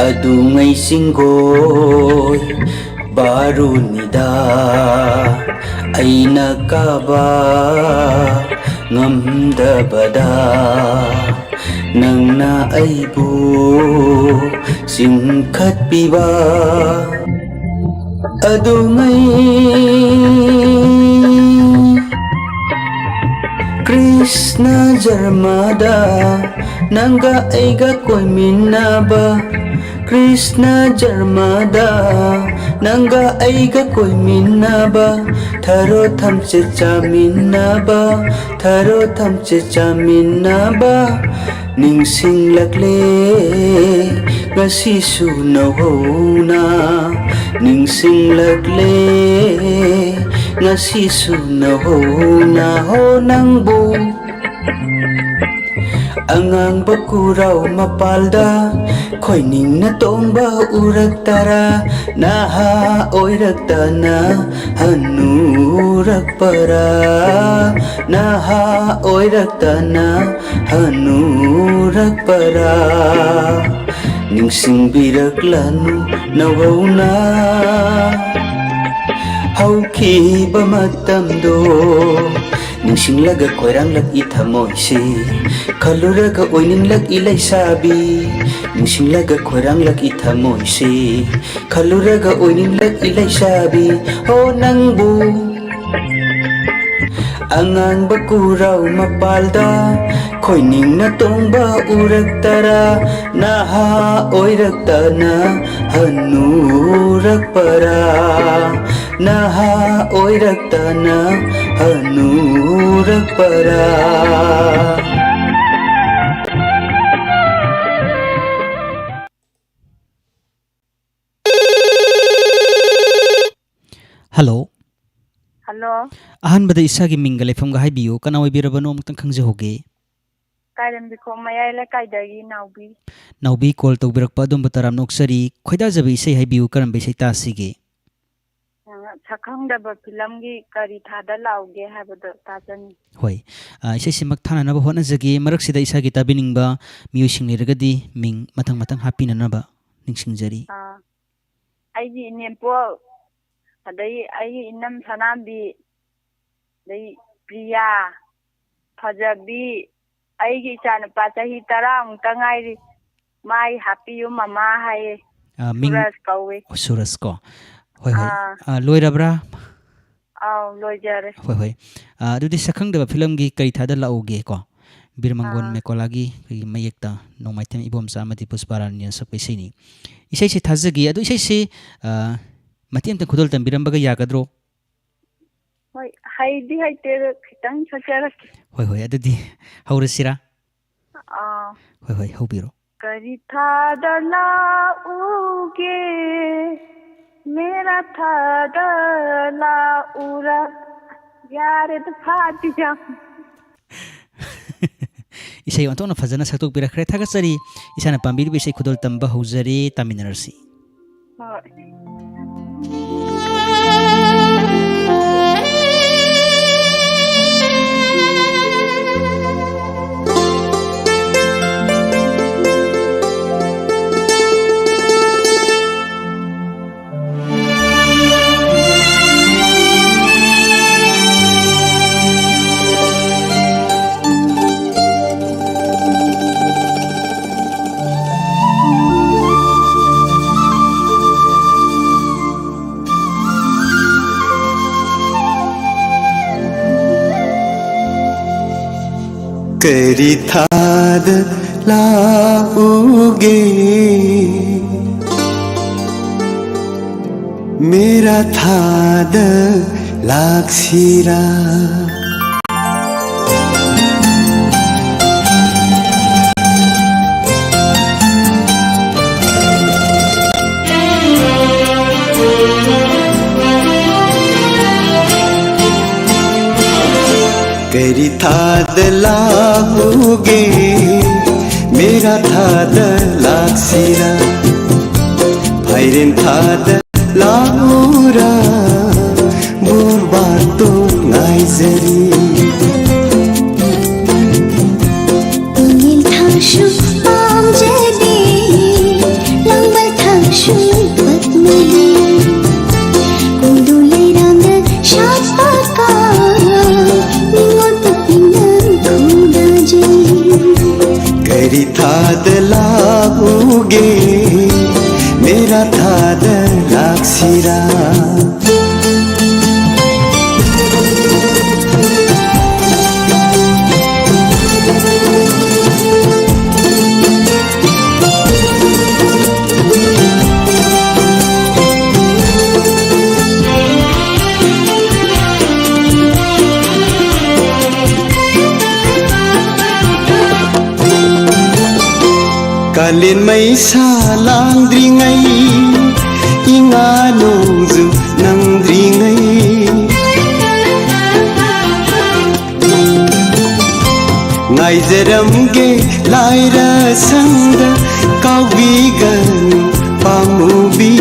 ꯑꯗꯨꯉꯩ ꯆꯤꯡꯒꯣꯏ ꯕꯥꯔꯨꯅꯤꯗ ꯑꯩꯅ ꯀꯥꯕ ꯉꯝꯗꯕꯗ ꯅꯪꯅ ꯑꯩꯕꯨ ꯆꯤꯡꯈꯠꯄꯤꯕ꯫ ꯑꯗꯨꯉꯩ ꯀ꯭ꯔꯤꯁꯅ ꯖꯔꯃꯗ ꯅꯪꯒ ꯑꯩꯒ ꯀꯣꯏꯃꯤꯟꯅꯕ, ꯀ꯭ꯔꯤꯁꯅ ꯖꯔꯃꯗ ꯅꯪꯒ ꯑꯩꯒ ꯀꯣꯏꯃꯤꯟꯅꯕ, ꯊꯔꯣ ꯊꯝꯆꯦꯠ ꯆꯥꯃꯤꯟꯅꯕ, ꯊꯔꯣ ꯊꯝꯆꯦꯠ ꯆꯥꯃꯤꯟꯅꯕ ꯅꯤꯡꯁꯤꯡꯂꯛꯂꯦ ꯉꯁꯤꯁꯨ ꯅꯧꯍꯧꯅ, ꯅꯤꯡꯁꯤꯡꯂꯛꯂꯦ ꯉꯁꯤꯁꯨ ꯅꯧꯍꯧꯅ꯫ ꯍꯣ ꯅꯪꯕꯨ ꯑꯉꯥꯡꯕ ꯀꯨꯔꯥꯎ ꯃꯄꯥꯜꯗ ꯈꯣꯏꯅꯤꯡꯅ ꯇꯣꯡꯕ ꯎꯔꯛꯇꯔꯥ? ꯅꯍꯥ ꯑꯣꯏꯔꯛꯇꯅ ꯍꯅꯨꯔꯛꯄꯔꯥ? ꯅꯍꯥ ꯑꯣꯏꯔꯛꯇꯅ ꯍꯅꯨꯔꯛꯄꯔꯥ? ꯅꯤꯡꯁꯤꯡꯕꯤꯔꯛꯂꯅꯨ ꯅꯧꯍꯧꯅ ꯍꯧꯈꯤꯕ ꯃꯇꯝꯗꯣ꯫ ꯅꯤꯡꯁꯤꯡꯂꯒ ꯈꯣꯏꯔꯥꯡꯂꯛꯏ ꯊꯃꯣꯏꯁꯤ, ꯈꯜꯂꯨꯔꯒ ꯑꯣꯏꯅꯤꯡꯂꯛꯏ ꯂꯩꯁꯥꯕꯤ꯫ ꯅꯤꯡꯁꯤꯡꯂꯒ ꯈꯣꯏꯔꯥꯡꯂꯛꯏ ꯊꯃꯣꯏꯁꯤ, ꯈꯜꯂꯨꯔꯒ ꯑꯣꯏꯅꯤꯡꯂꯛꯏ ꯂꯩꯁꯥꯕꯤ꯫ ꯍꯣ ꯅꯪꯕꯨ ꯑꯉꯥꯡꯕ ꯀꯨꯔꯥꯎ ꯃꯄꯥꯜꯗ ꯈꯣꯏꯅꯤꯡꯅ ꯇꯣꯡꯕ ꯎꯔꯛꯇꯔꯥ? ꯅꯍꯥ ꯑꯣꯏꯔꯛꯇꯅ ꯍꯅꯨꯔꯛꯄꯔꯥ? ꯅꯍꯥ ꯑꯣꯏꯔꯛꯇꯅ ꯍꯅꯨꯔꯛꯄꯔꯥ? ꯍꯜꯂꯣ꯫ ꯍꯜꯂꯣ꯫ ꯑꯍꯥꯟꯕꯗ ꯏꯁꯥꯒꯤ ꯃꯤꯡꯒ ꯂꯩꯐꯝꯒ ꯍꯥꯏꯕꯤꯌꯨ꯫ ꯀꯅꯥ ꯑꯣꯏꯕꯤꯔꯕꯅꯣ ꯑꯃꯨꯛꯇꯪ ꯈꯪꯖꯍꯧꯒꯦ꯫ ꯀꯥꯏꯔꯦꯝꯕꯤꯈꯣꯡ ꯃꯌꯥꯏ ꯂꯩꯀꯥꯏꯗꯒꯤ ꯅꯥꯎꯕꯤ꯫ ꯅꯥꯎꯕꯤ, ꯀꯣꯜ ꯇꯧꯕꯤꯔꯛꯄ ꯑꯗꯣꯝꯕꯨ ꯇꯔꯥꯝꯅ ꯑꯣꯛꯆꯔꯤ꯫ ꯈꯣꯏꯗꯥꯖꯕ ꯏꯁꯩ ꯍꯥꯏꯕꯤꯌꯨ, ꯀꯔꯝꯕ ꯏꯁꯩ ꯇꯥꯁꯤꯒꯦ? ꯑ, ꯁꯛꯈꯪꯗꯕ ꯐꯤꯂꯝꯒꯤ ꯀꯔꯤ ꯊꯥꯗ ꯂꯥꯎꯒꯦ ꯍꯥꯏꯕꯗꯣ ꯇꯥꯖꯅꯤꯡ꯫ ꯍꯣꯏ, ꯑ, ꯏꯁꯩꯁꯤꯃꯛ ꯊꯥꯅꯅꯕ ꯍꯣꯠꯅꯖꯒꯦ꯫ ꯃꯔꯛꯁꯤꯗ ꯏꯁꯥꯒꯤ ꯇꯥꯕꯤꯅꯤꯡꯕ ꯃꯤꯑꯣꯏꯁꯤꯡ ꯂꯩꯔꯒꯗꯤ ꯃꯤꯡ ꯃꯊꯪ ꯃꯊꯪ ꯍꯥꯞꯄꯤꯅꯅꯕ ꯅꯤꯡꯁꯤꯡꯖꯔꯤ꯫ ꯑꯥ, ꯑꯩꯒꯤ ꯏꯅꯦꯝꯄꯣꯛ, ꯑꯗꯩ ꯑꯩꯒꯤ ꯏꯅꯝ ꯁꯅꯥꯝꯕꯤ, ꯑꯗꯩ ꯄ꯭ꯔꯤꯌꯥ, ꯐꯖꯕꯤ, ꯑꯩꯒꯤ ꯏꯆꯥꯅꯨꯄꯥ ꯆꯍꯤ ꯇꯔꯥꯃꯨꯛꯇ ꯉꯥꯏꯔꯤ, ꯃꯥꯏ ꯍꯥꯞꯄꯤꯌꯨ ꯃꯃꯥ ꯍꯥꯏꯌꯦ꯫ ꯑꯥ, ꯃꯤꯡ ꯁꯨꯔꯖ ꯀꯧꯋꯦ꯫ ꯁꯨꯔꯖ ꯀꯣ? ꯍꯣꯏ, ꯍꯣꯏ꯫ ꯑꯥ꯫ ꯑꯥ, ꯂꯣꯏꯔꯕ꯭ꯔꯥ? ꯑꯥꯎ, ꯂꯣꯏꯖꯔꯦ꯫ ꯍꯣꯏ, ꯍꯣꯏ꯫ ꯑꯥ, ꯑꯗꯨꯗꯤ ꯁꯛꯈꯪꯗꯕ ꯐꯤꯂꯝꯒꯤ ꯀꯔꯤ ꯊꯥꯗ ꯂꯥꯛꯎꯒꯦ ꯀꯣ? ꯕꯤꯔ ꯃꯪꯒꯣꯟ ꯑꯥ꯫ ꯃꯦꯀꯣꯂꯥꯒꯤ ꯑꯩꯈꯣꯏꯒꯤ ꯃꯌꯦꯛꯇ ꯅꯣꯡꯃꯥꯏꯊꯦꯝ ꯏꯕꯣꯝꯆꯥ ꯑꯃꯗꯤ ꯄꯨꯁꯄꯥꯔꯥꯅꯤꯅ ꯁꯛꯄ ꯏꯁꯩꯅꯤ꯫ ꯏꯁꯩꯁꯤ ꯊꯥꯖꯒꯦ꯫ ꯑꯗꯣ ꯏꯁꯩꯁꯤ, ꯑꯥ, ꯃꯇꯦꯛ ꯑꯃꯇꯪ ꯈꯨꯗꯣꯜ ꯇꯝꯕꯤꯔꯝꯕꯒ ꯌꯥꯒꯗ꯭ꯔꯣ? ꯍꯣꯏ, ꯍꯩꯗꯤ ꯍꯩꯇꯦ, ꯑꯗꯣ ꯈꯤꯇꯪ ꯁꯛꯆꯔꯛꯀꯦ꯫ ꯍꯣꯏ, ꯍꯣꯏ, ꯑꯗꯨꯗꯤ ꯍꯧꯔꯁꯤꯔꯥ? ꯑꯥ꯫ ꯍꯣꯏ, ꯍꯣꯏ, ꯍꯧꯕꯤꯔꯣ꯫ ꯀꯔꯤ ꯊꯥꯗ ꯂꯥꯛꯎꯒꯦ, ꯃꯦꯔꯥ ꯊꯥꯗ ꯂꯥꯛꯎꯔꯥ? ꯌꯥꯔꯦꯗ, ꯐꯥꯗꯤ ꯌꯥꯝ꯫ ꯏꯁꯩ ꯑꯣꯟꯊꯣꯛꯅ ꯐꯖꯅ ꯁꯛꯇꯣꯛꯄꯤꯔꯛꯈ꯭ꯔꯦ, ꯊꯥꯒꯠꯆꯔꯤ꯫ ꯏꯁꯥꯅ ꯄꯥꯝꯕꯤꯔꯤꯕ ꯏꯁꯩ ꯈꯨꯗꯣꯜ ꯇꯝꯕ ꯍꯧꯖꯔꯤ, ꯇꯥꯃꯤꯟꯅꯔꯁꯤ꯫ ꯍꯣꯏ꯫ ꯀꯔꯤ ꯊꯥꯗ ꯂꯥꯛꯎꯒꯦ, ꯃꯦꯔꯥ ꯊꯥꯗ ꯂꯥꯛꯁꯤꯔꯥ? ꯀꯔꯤ ꯊꯥꯗ ꯂꯥꯛꯎꯒꯦ, ꯃꯦꯔꯥ ꯊꯥꯗ ꯂꯥꯛꯁꯤꯔꯥ? ꯐꯥꯏꯔꯦꯟ ꯊꯥꯗ ꯂꯥꯛꯎꯔꯥ, ꯕꯣꯔꯕꯥꯇꯣꯟ ꯉꯥꯏꯖꯔꯤ꯫ ꯏꯉꯤꯜ ꯊꯥꯁꯨ ꯄꯥꯝꯖꯗꯦ, ꯂꯥꯡꯕꯜ ꯒꯦ, ꯃꯦꯔꯥ ꯊꯥꯗ ꯂꯥꯛꯁꯤꯔꯥ? ꯀꯥꯂꯦꯟ ꯃꯩꯁꯥ ꯂꯥꯡꯗ꯭ꯔꯤꯉꯩ, ꯏꯉꯥ ꯅꯣꯡꯖꯨ ꯅꯪꯗ꯭ꯔꯤꯉꯩ, ꯉꯥꯏꯖꯔꯝꯒꯦ ꯂꯥꯏꯔ ꯁꯪꯗ, ꯀꯥꯎꯕꯤꯒꯅꯨ ꯄꯥꯝꯃꯨꯕꯤ꯫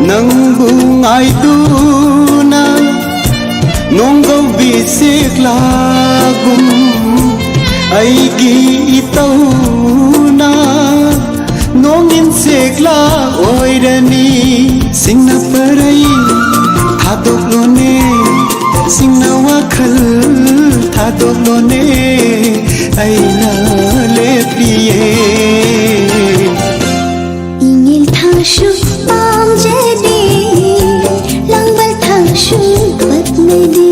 ꯅꯪꯕꯨ ꯉꯥꯏꯗꯨꯅ ꯅꯣꯡꯒꯧꯕꯤ ꯁꯦꯛꯂꯥꯒꯨꯝ, ꯑꯩꯒꯤ ꯏꯇꯧꯅ ꯅꯣꯡꯏꯟ ꯁꯦꯛꯂꯥ ꯑꯣꯏꯔꯅꯤ꯫ ꯁꯤꯡꯅ ꯄꯔꯩ ꯊꯥꯗꯣꯛꯂꯣꯅꯦ, ꯁꯤꯡꯅ ꯋꯥꯈꯜ ꯊꯥꯗꯣꯛꯂꯣꯅꯦ, ꯑꯩꯅ ꯂꯦꯞꯄꯤꯌꯦ꯫ ꯏꯉꯤꯜ ꯊꯥꯁꯨ ꯄꯥꯝꯖꯗꯦ, ꯂꯥꯡꯕꯜ ꯊꯥꯁꯨ ꯄꯛꯅꯗꯦ꯫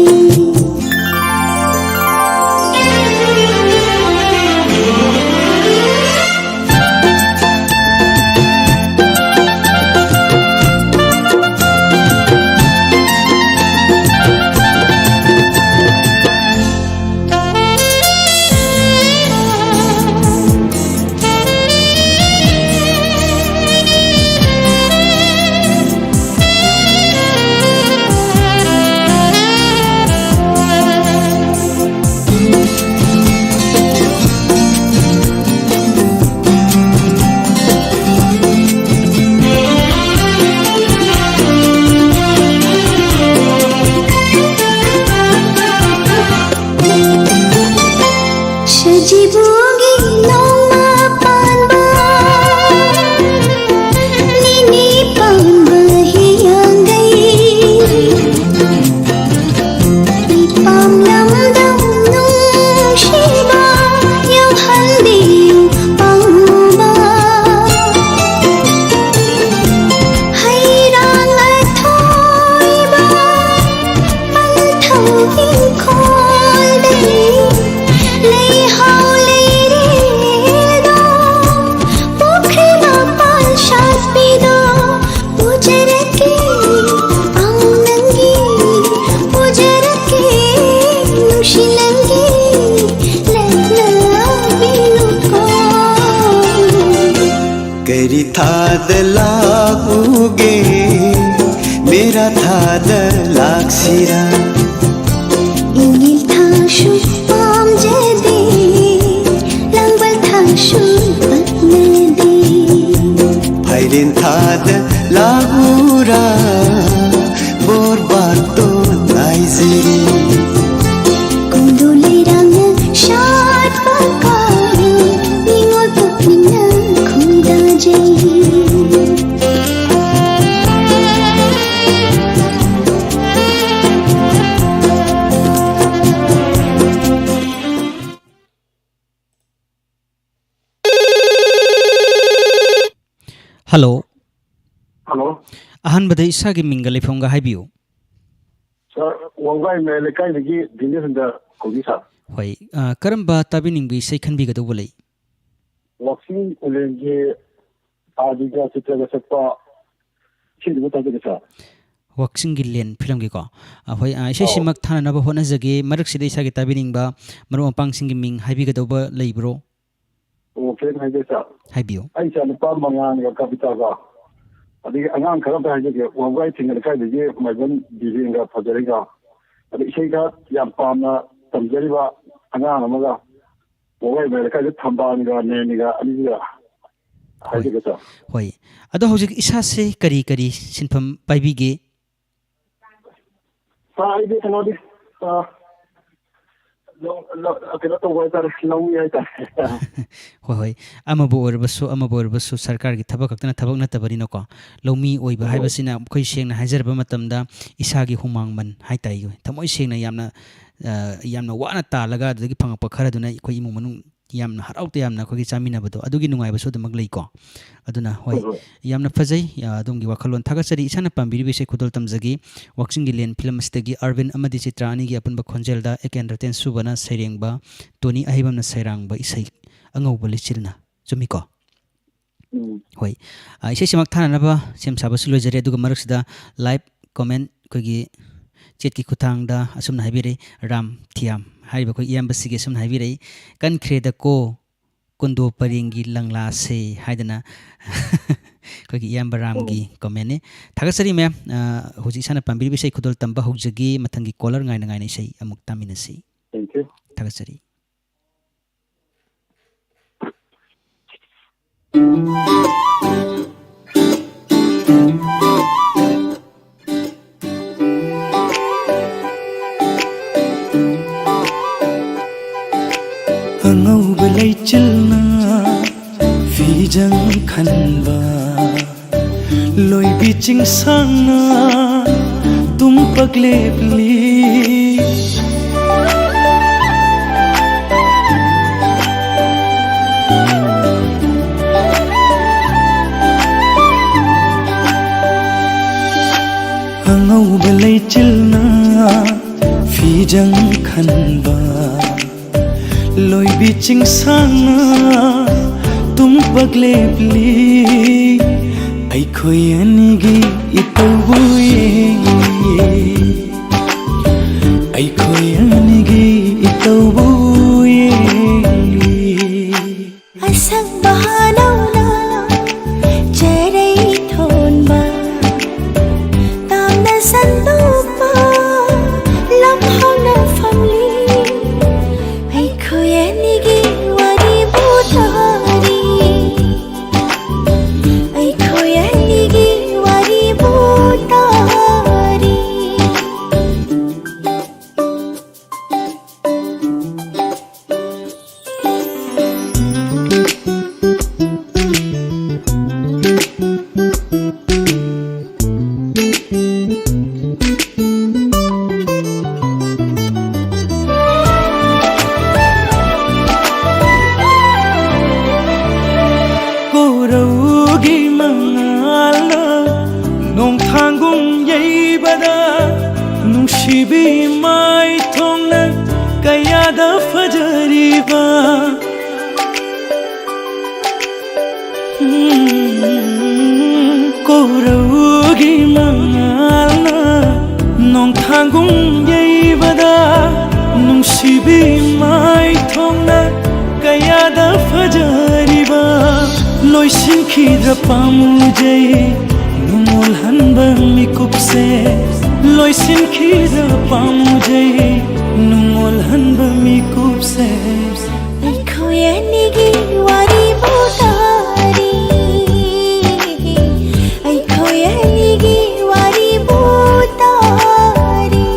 ꯊꯥꯗ ꯂꯥꯛꯎꯒꯦ, ꯃꯦꯔꯥ ꯊꯥꯗ ꯂꯥꯛꯁꯤꯔꯥ? ꯏꯪꯒꯤꯜ ꯊꯥꯁꯨ ꯄꯥꯝꯖꯗꯦ, ꯂꯥꯡꯕꯜ ꯊꯥꯁꯨ ꯄꯛꯅꯗꯦ꯫ ꯐꯥꯏꯔꯦꯟ ꯊꯥꯗ ꯂꯥꯛꯎꯔꯥ, ꯕꯣꯔ ꯕꯥꯇꯣꯟ ꯉꯥꯏꯖꯔꯤ꯫ ꯀꯣꯟꯗꯣ ꯂꯩꯔꯥꯡꯅ ꯁꯥꯠꯄ ꯀꯥꯎꯔꯦ, ꯅꯤꯉꯣꯜ ꯄꯨꯛꯅꯤꯡꯅ ꯈꯣꯏꯗꯥꯖꯩ꯫ ꯍꯜꯂꯣ꯫ ꯍꯜꯂꯣ꯫ ꯑꯍꯥꯟꯕꯗ ꯏꯁꯥꯒꯤ ꯃꯤꯡꯒ ꯂꯩꯐꯝꯒ ꯍꯥꯏꯕꯤꯌꯨ꯫ ꯁꯥꯔ, ꯋꯥꯡꯒꯥꯏ ꯃꯌꯥꯏ ꯂꯩꯀꯥꯏꯗꯒꯤ ꯗꯤꯅꯦꯁ ꯍꯟꯗ ꯀꯧꯏ, ꯁꯥꯔ꯫ ꯍꯣꯏ, ꯑ, ꯀꯔꯝꯕ ꯇꯥꯕꯤꯅꯤꯡꯕ ꯏꯁꯩ ꯈꯟꯕꯤꯒꯗꯧꯕ ꯂꯩ? ꯋꯥꯛꯆꯤꯡ ꯈꯨꯂꯦꯟꯒꯤ ꯑꯥꯔꯕꯤꯒ ꯆꯤꯇ꯭ꯔꯒ ꯁꯛꯄ ꯏꯁꯩꯗꯨ ꯑꯃ ꯇꯥꯖꯒꯦ, ꯁꯥꯔ꯫ ꯋꯥꯛꯆꯤꯡꯒꯤ ꯂꯦꯟ ꯐꯤꯂꯝꯒꯤꯀꯣ? ꯑ, ꯍꯣꯏ, ꯑ, ꯑꯧ꯫ ꯏꯁꯩꯁꯤꯃꯛ ꯊꯥꯅꯅꯕ ꯍꯣꯠꯅꯖꯒꯦ꯫ ꯃꯔꯛꯁꯤꯗ ꯏꯁꯥꯒꯤ ꯇꯥꯕꯤꯅꯤꯡꯕ ꯃꯔꯨꯞ ꯃꯄꯥꯡꯁꯤꯡꯒꯤ ꯃꯤꯡ ꯍꯥꯏꯕꯤꯒꯗꯧꯕ ꯂꯩꯕ꯭ꯔꯣ? ꯑꯣ, ꯐꯤꯂꯝ ꯍꯥꯏꯖꯒꯦ, ꯁꯥꯔ꯫ ꯍꯥꯏꯕꯤꯌꯨ꯫ ꯑꯩ ꯏꯆꯥ ꯅꯨꯄꯥ ꯃꯉꯥꯜꯒ ꯀꯕꯤꯇꯥꯒ, ꯑꯗꯒꯤ ꯑꯉꯥꯡ ꯈꯔ ꯑꯝꯇ ꯍꯥꯏꯖꯒꯦ, ꯋꯥꯡꯒꯥꯏ ꯊꯤꯡꯒ ꯂꯩꯀꯥꯏꯗꯒꯤ ꯃꯥꯏꯕꯝ ꯕꯤꯔꯦꯟꯒ ꯐꯖꯔꯦꯒ, ꯑꯗ ꯏꯁꯩ ꯈꯔ ꯌꯥꯝ ꯄꯥꯝꯅ ꯇꯝꯖꯔꯤꯕ ꯑꯉꯥꯡ ꯑꯃꯒ, ꯋꯥꯡꯒꯥꯏ ꯃꯌꯥꯏ ꯂꯩꯀꯥꯏꯗ ꯊꯝꯕꯥꯜꯒ ꯅꯦꯅꯤꯒ ꯑꯅꯤꯒ ꯍꯣꯏ꯫ ꯍꯥꯏꯖꯒꯦ, ꯁꯥꯔ꯫ ꯍꯣꯏ꯫ ꯑꯗꯣ ꯍꯧꯖꯤꯛ ꯏꯁꯥꯁꯦ ꯀꯔꯤ ꯀꯔꯤ ꯁꯤꯟꯐꯝ ꯄꯥꯏꯕꯤꯒꯦ? ꯁꯥꯔ, ꯑꯩꯗꯤ ꯀꯩꯅꯣꯗꯤ, ꯑ, ꯂꯧ-, ꯂꯧ-, ꯀꯩꯅꯣ ꯇꯧꯕ ꯍꯥꯏꯇꯥꯔꯦ, ꯂꯧꯃꯤ ꯍꯥꯏꯇꯥꯔꯦ꯫ ꯍꯣꯏ, ꯍꯣꯏ꯫ ꯑꯃꯕꯨ ꯑꯣꯏꯔꯕꯁꯨ, ꯑꯃꯕꯨ ꯑꯣꯏꯔꯕꯁꯨ ꯁꯔꯀꯥꯔꯒꯤ ꯊꯕꯛ ꯈꯛꯇꯅ ꯊꯕꯛ ꯅꯠꯇꯕꯅꯤꯅꯀꯣ꯫ ꯂꯧꯃꯤ ꯑꯣꯏꯕ ꯍꯣꯏ꯫ ꯍꯥꯏꯕꯁꯤꯅ ꯑꯩꯈꯣꯏ ꯁꯦꯡꯅ ꯍꯥꯏꯖꯔꯕ ꯃꯇꯝꯗ ꯏꯁꯥꯒꯤ ꯍꯨꯃꯥꯡ ꯃꯟ ꯍꯥꯏꯇꯥꯔꯦ, ꯊꯃꯣꯏ ꯁꯦꯡꯅ ꯌꯥꯝꯅ, ꯑ, ꯌꯥꯝꯅ ꯋꯥꯅ ꯇꯥꯜꯂꯒ ꯑꯗꯨꯗꯒꯤ ꯐꯪꯉꯛꯄ ꯈꯔꯗꯨꯅ ꯑꯩꯈꯣꯏ ꯏꯃꯨꯡ ꯃꯅꯨꯡ ꯌꯥꯝꯅ ꯍꯔꯥꯎ ꯇꯌꯥꯝꯅ ꯑꯩꯈꯣꯏꯒꯤ ꯆꯥꯃꯤꯟꯅꯕꯗꯣ, ꯑꯗꯨꯒꯤ ꯅꯨꯡꯉꯥꯏꯕꯁꯨ ꯑꯗꯨꯃꯛ ꯂꯩꯀꯣ꯫ ꯑꯗꯨꯅ ꯍꯣꯏ, ꯍꯣꯏ, ꯍꯣꯏ꯫ ꯌꯥꯝꯅ ꯐꯖꯩ, ꯑ, ꯑꯗꯣꯝꯒꯤ ꯋꯥꯈꯜꯂꯣꯟ ꯊꯥꯒꯠꯆꯔꯤ꯫ ꯏꯁꯥꯅ ꯄꯥꯝꯕꯤꯔꯤꯕ ꯏꯁꯩ ꯈꯨꯗꯣꯜ ꯇꯝꯖꯒꯦ꯫ ꯋꯥꯛꯆꯤꯡꯒꯤ ꯂꯦꯟ ꯐꯤꯂꯝ ꯑꯁꯤꯗꯒꯤ ꯑꯔꯕꯤꯟ ꯑꯃꯗꯤ ꯆꯤꯇ꯭ꯔꯥ ꯑꯅꯤꯒꯤ ꯑꯄꯨꯟꯕ ꯈꯣꯟꯖꯦꯜꯗ ꯑꯦ ꯀꯦ ꯑꯦꯟ ꯔꯇꯦꯟ ꯁꯨꯕꯅ ꯁꯩꯔꯦꯡꯕ, ꯇꯣꯅꯤ ꯑꯍꯩꯕꯝꯅ ꯁꯩꯔꯥꯡꯕ ꯏꯁꯩ ꯑꯉꯧꯕ ꯂꯩꯆꯤꯜꯅ꯫ ꯆꯨꯝꯃꯤꯀꯣ? ꯎꯝ꯫ ꯍꯣꯏ꯫ ꯑ, ꯏꯁꯩꯁꯤꯃꯛ ꯊꯥꯅꯅꯕ ꯁꯦꯝ ꯁꯥꯕꯁꯨ ꯂꯣꯏꯖꯔꯦ, ꯑꯗꯨꯒ ꯃꯔꯛꯁꯤꯗ ꯂꯥꯏꯚ ꯀꯣꯃꯦꯟ ꯑꯩꯈꯣꯏꯒꯤ ꯆꯦꯠꯀꯤ ꯈꯨꯠꯊꯥꯡꯗ ꯑꯁꯨꯝꯅ ꯍꯥꯏꯕꯤꯔꯛꯏ, ꯔꯥꯝ ꯊꯤꯌꯥꯝ ꯍꯥꯏꯔꯤꯕ ꯑꯩꯈꯣꯏ ꯏꯌꯥꯝꯕꯁꯤꯒꯤ ꯑꯁꯨꯝꯅ ꯍꯥꯏꯕꯤꯔꯛꯏ, "ꯀꯟꯈ꯭ꯔꯦꯗꯀꯣ, ꯀꯨꯟꯗꯣ ꯄꯔꯦꯡꯒꯤ ꯂꯪꯂꯥꯁꯦ ꯍꯥꯏꯗꯅ ꯑꯩꯈꯣꯏꯒꯤ ꯏꯌꯥꯝꯕ ꯔꯥꯝꯒꯤ ꯀꯣꯃꯦꯟꯅꯤ꯫ ꯊꯥꯒꯠꯆꯔꯤ ꯃꯌꯥꯝ꯫ ꯑ, ꯍꯧꯖꯤꯛ ꯏꯁꯥꯅ ꯄꯥꯝꯕꯤꯔꯤꯕ ꯏꯁꯩ ꯈꯨꯗꯣꯜ ꯇꯝꯕ ꯍꯧꯖꯒꯦ꯫ ꯃꯊꯪꯒꯤ ꯀꯣꯂꯔ ꯉꯥꯏꯅ ꯉꯥꯏꯅ ꯏꯁꯩ ꯑꯃꯨꯛ ꯇꯥꯃꯤꯟꯅꯁꯤ꯫ Thank you꯫ ꯊꯥꯒꯠꯆꯔꯤ꯫ ꯑꯉꯧꯕ ꯂꯩꯆꯤꯜꯅ ꯐꯤꯖꯪ ꯈꯟꯕ, ꯂꯣꯏꯕꯤ ꯆꯤꯡꯁꯥꯡꯅ ꯇꯨꯝꯄꯛ ꯂꯦꯞꯂꯤ꯫ ꯑꯉꯧꯕ ꯂꯩꯆꯤꯜꯅ ꯐꯤꯖꯪ ꯈꯟꯕ, ꯂꯣꯏꯕꯤ ꯆꯤꯡꯁꯥꯡꯅ ꯇꯨꯝꯄꯛ ꯂꯦꯞꯂꯤ꯫ ꯑꯩꯈꯣꯏ ꯑꯅꯤꯒꯤ ꯏꯇꯧꯕꯨ ꯌꯦꯡꯂꯤ, ꯑꯩꯈꯣꯏ ꯑꯅꯤꯒꯤ ꯏꯇꯧꯕꯨ ꯌꯦꯡꯂꯤ꯫ ꯑꯁꯪꯕ ꯍꯥꯅꯧꯅ ꯆꯦꯔꯩ ꯊꯣꯟꯕ, ꯇꯥꯝꯅ ꯁꯟꯗꯣꯛꯄ ꯂꯝꯍꯥꯡꯅ ꯐꯝꯂꯤ꯫ ꯑꯩꯈꯣꯏ ꯑꯅꯤꯒꯤ ꯋꯥꯔꯤꯕꯨ ꯇꯥꯔꯤ, ꯑꯩꯈꯣꯏ ꯑꯅꯤꯒꯤ ꯋꯥꯔꯤꯕꯨ ꯇꯥꯔꯤ꯫ ꯀꯣꯔꯧꯒꯤ ꯃꯉꯥꯜꯅ ꯅꯣꯡꯊꯥꯡꯒꯨꯝ ꯌꯩꯕꯗ, ꯅꯨꯡꯁꯤꯕꯤ ꯃꯥꯏꯊꯣꯡꯅ ꯀꯌꯥꯗ ꯐꯖꯔꯤꯕ꯫ ꯎꯝ, ꯀꯣꯔꯧꯒꯤ ꯃꯉꯥꯜꯅ ꯅꯣꯡꯊꯥꯡꯒꯨꯝ ꯌꯩꯕꯗ, ꯅꯨꯡꯁꯤꯕꯤ ꯃꯥꯏꯊꯣꯡꯅ ꯀꯌꯥꯗ ꯐꯖ ꯂꯣꯏꯁꯤꯟꯈꯤꯗ꯭ꯔ ꯄꯥꯝꯃꯨꯖꯩ ꯅꯨꯡꯉꯣꯜꯍꯟꯕ ꯃꯤꯀꯨꯞꯁꯦ, ꯂꯣꯏꯁꯤꯟꯈꯤꯗ꯭ꯔ ꯄꯥꯝꯃꯨꯖꯩ ꯅꯨꯡꯉꯣꯜꯍꯟꯕ ꯃꯤꯀꯨꯞꯁꯦ꯫ ꯑꯩꯈꯣꯏ ꯑꯅꯤꯒꯤ ꯋꯥꯔꯤꯕꯨ ꯇꯥꯔꯤ, ꯑꯩꯈꯣꯏ ꯑꯅꯤꯒꯤ ꯋꯥꯔꯤꯕꯨ ꯇꯥꯔꯤ꯫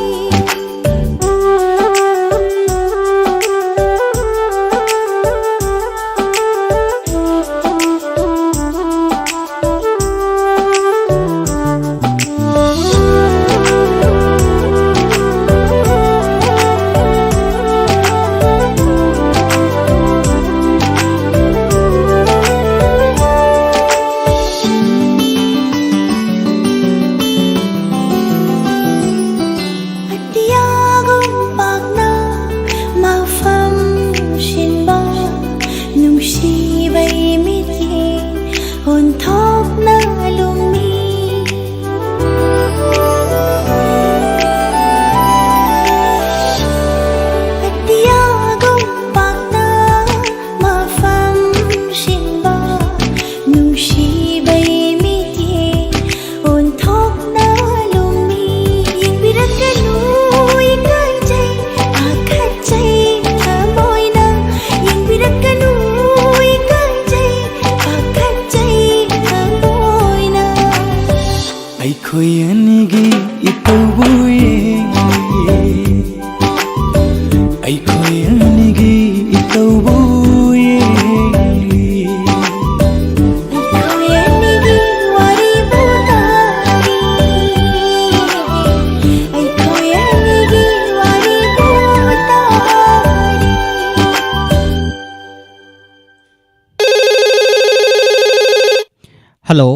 ꯑꯇꯤꯌꯥꯒꯨꯝ ꯄꯥꯛꯅ ꯃꯐꯝ ꯁꯤꯟꯕ ꯅꯨꯡꯁꯤꯕꯩ ꯃꯤꯠꯌꯦꯡ ꯑꯣꯟꯊꯣꯛꯅ ꯂꯨꯝꯃꯤ꯫ ꯑꯇꯤꯌꯥꯒꯨꯝ ꯄꯥꯛꯅ ꯃꯐꯝ ꯁꯤꯟꯕ ꯅꯨꯡꯁꯤꯕꯩ ꯃꯤꯠꯌꯦꯡ ꯑꯣꯟꯊꯣꯛꯅ ꯂꯨꯝꯃꯤ꯫ ꯌꯦꯡꯕꯤꯔꯛꯀꯅꯨ, ꯏꯀꯥꯏꯖꯩ, ꯄꯥꯈꯠꯆꯩ ꯊꯃꯣꯏꯅ꯫ ꯌꯦꯡꯕꯤꯔꯛꯀꯅꯨ, ꯏꯀꯥꯏꯖꯩ, ꯄꯥꯈꯠꯆꯩ ꯊꯃꯣꯏꯅ꯫ ꯑꯩꯈꯣꯏ ꯑꯅꯤꯒꯤ ꯏꯇꯧꯕꯨ ꯌꯦꯡꯂꯤ, ꯑꯩꯈꯣꯏ ꯑꯅꯤꯒꯤ ꯏꯇꯧꯕꯨ ꯌꯦꯡꯂꯤ꯫ ꯑꯩꯈꯣꯏ ꯑꯅꯤꯒꯤ ꯋꯥꯔꯤꯕꯨ ꯇꯥꯔꯤ, ꯑꯩꯈꯣꯏ ꯑꯅꯤꯒꯤ ꯋꯥꯔꯤꯕꯨ ꯇꯥꯔꯤ꯫ ꯍꯜꯂꯣ꯫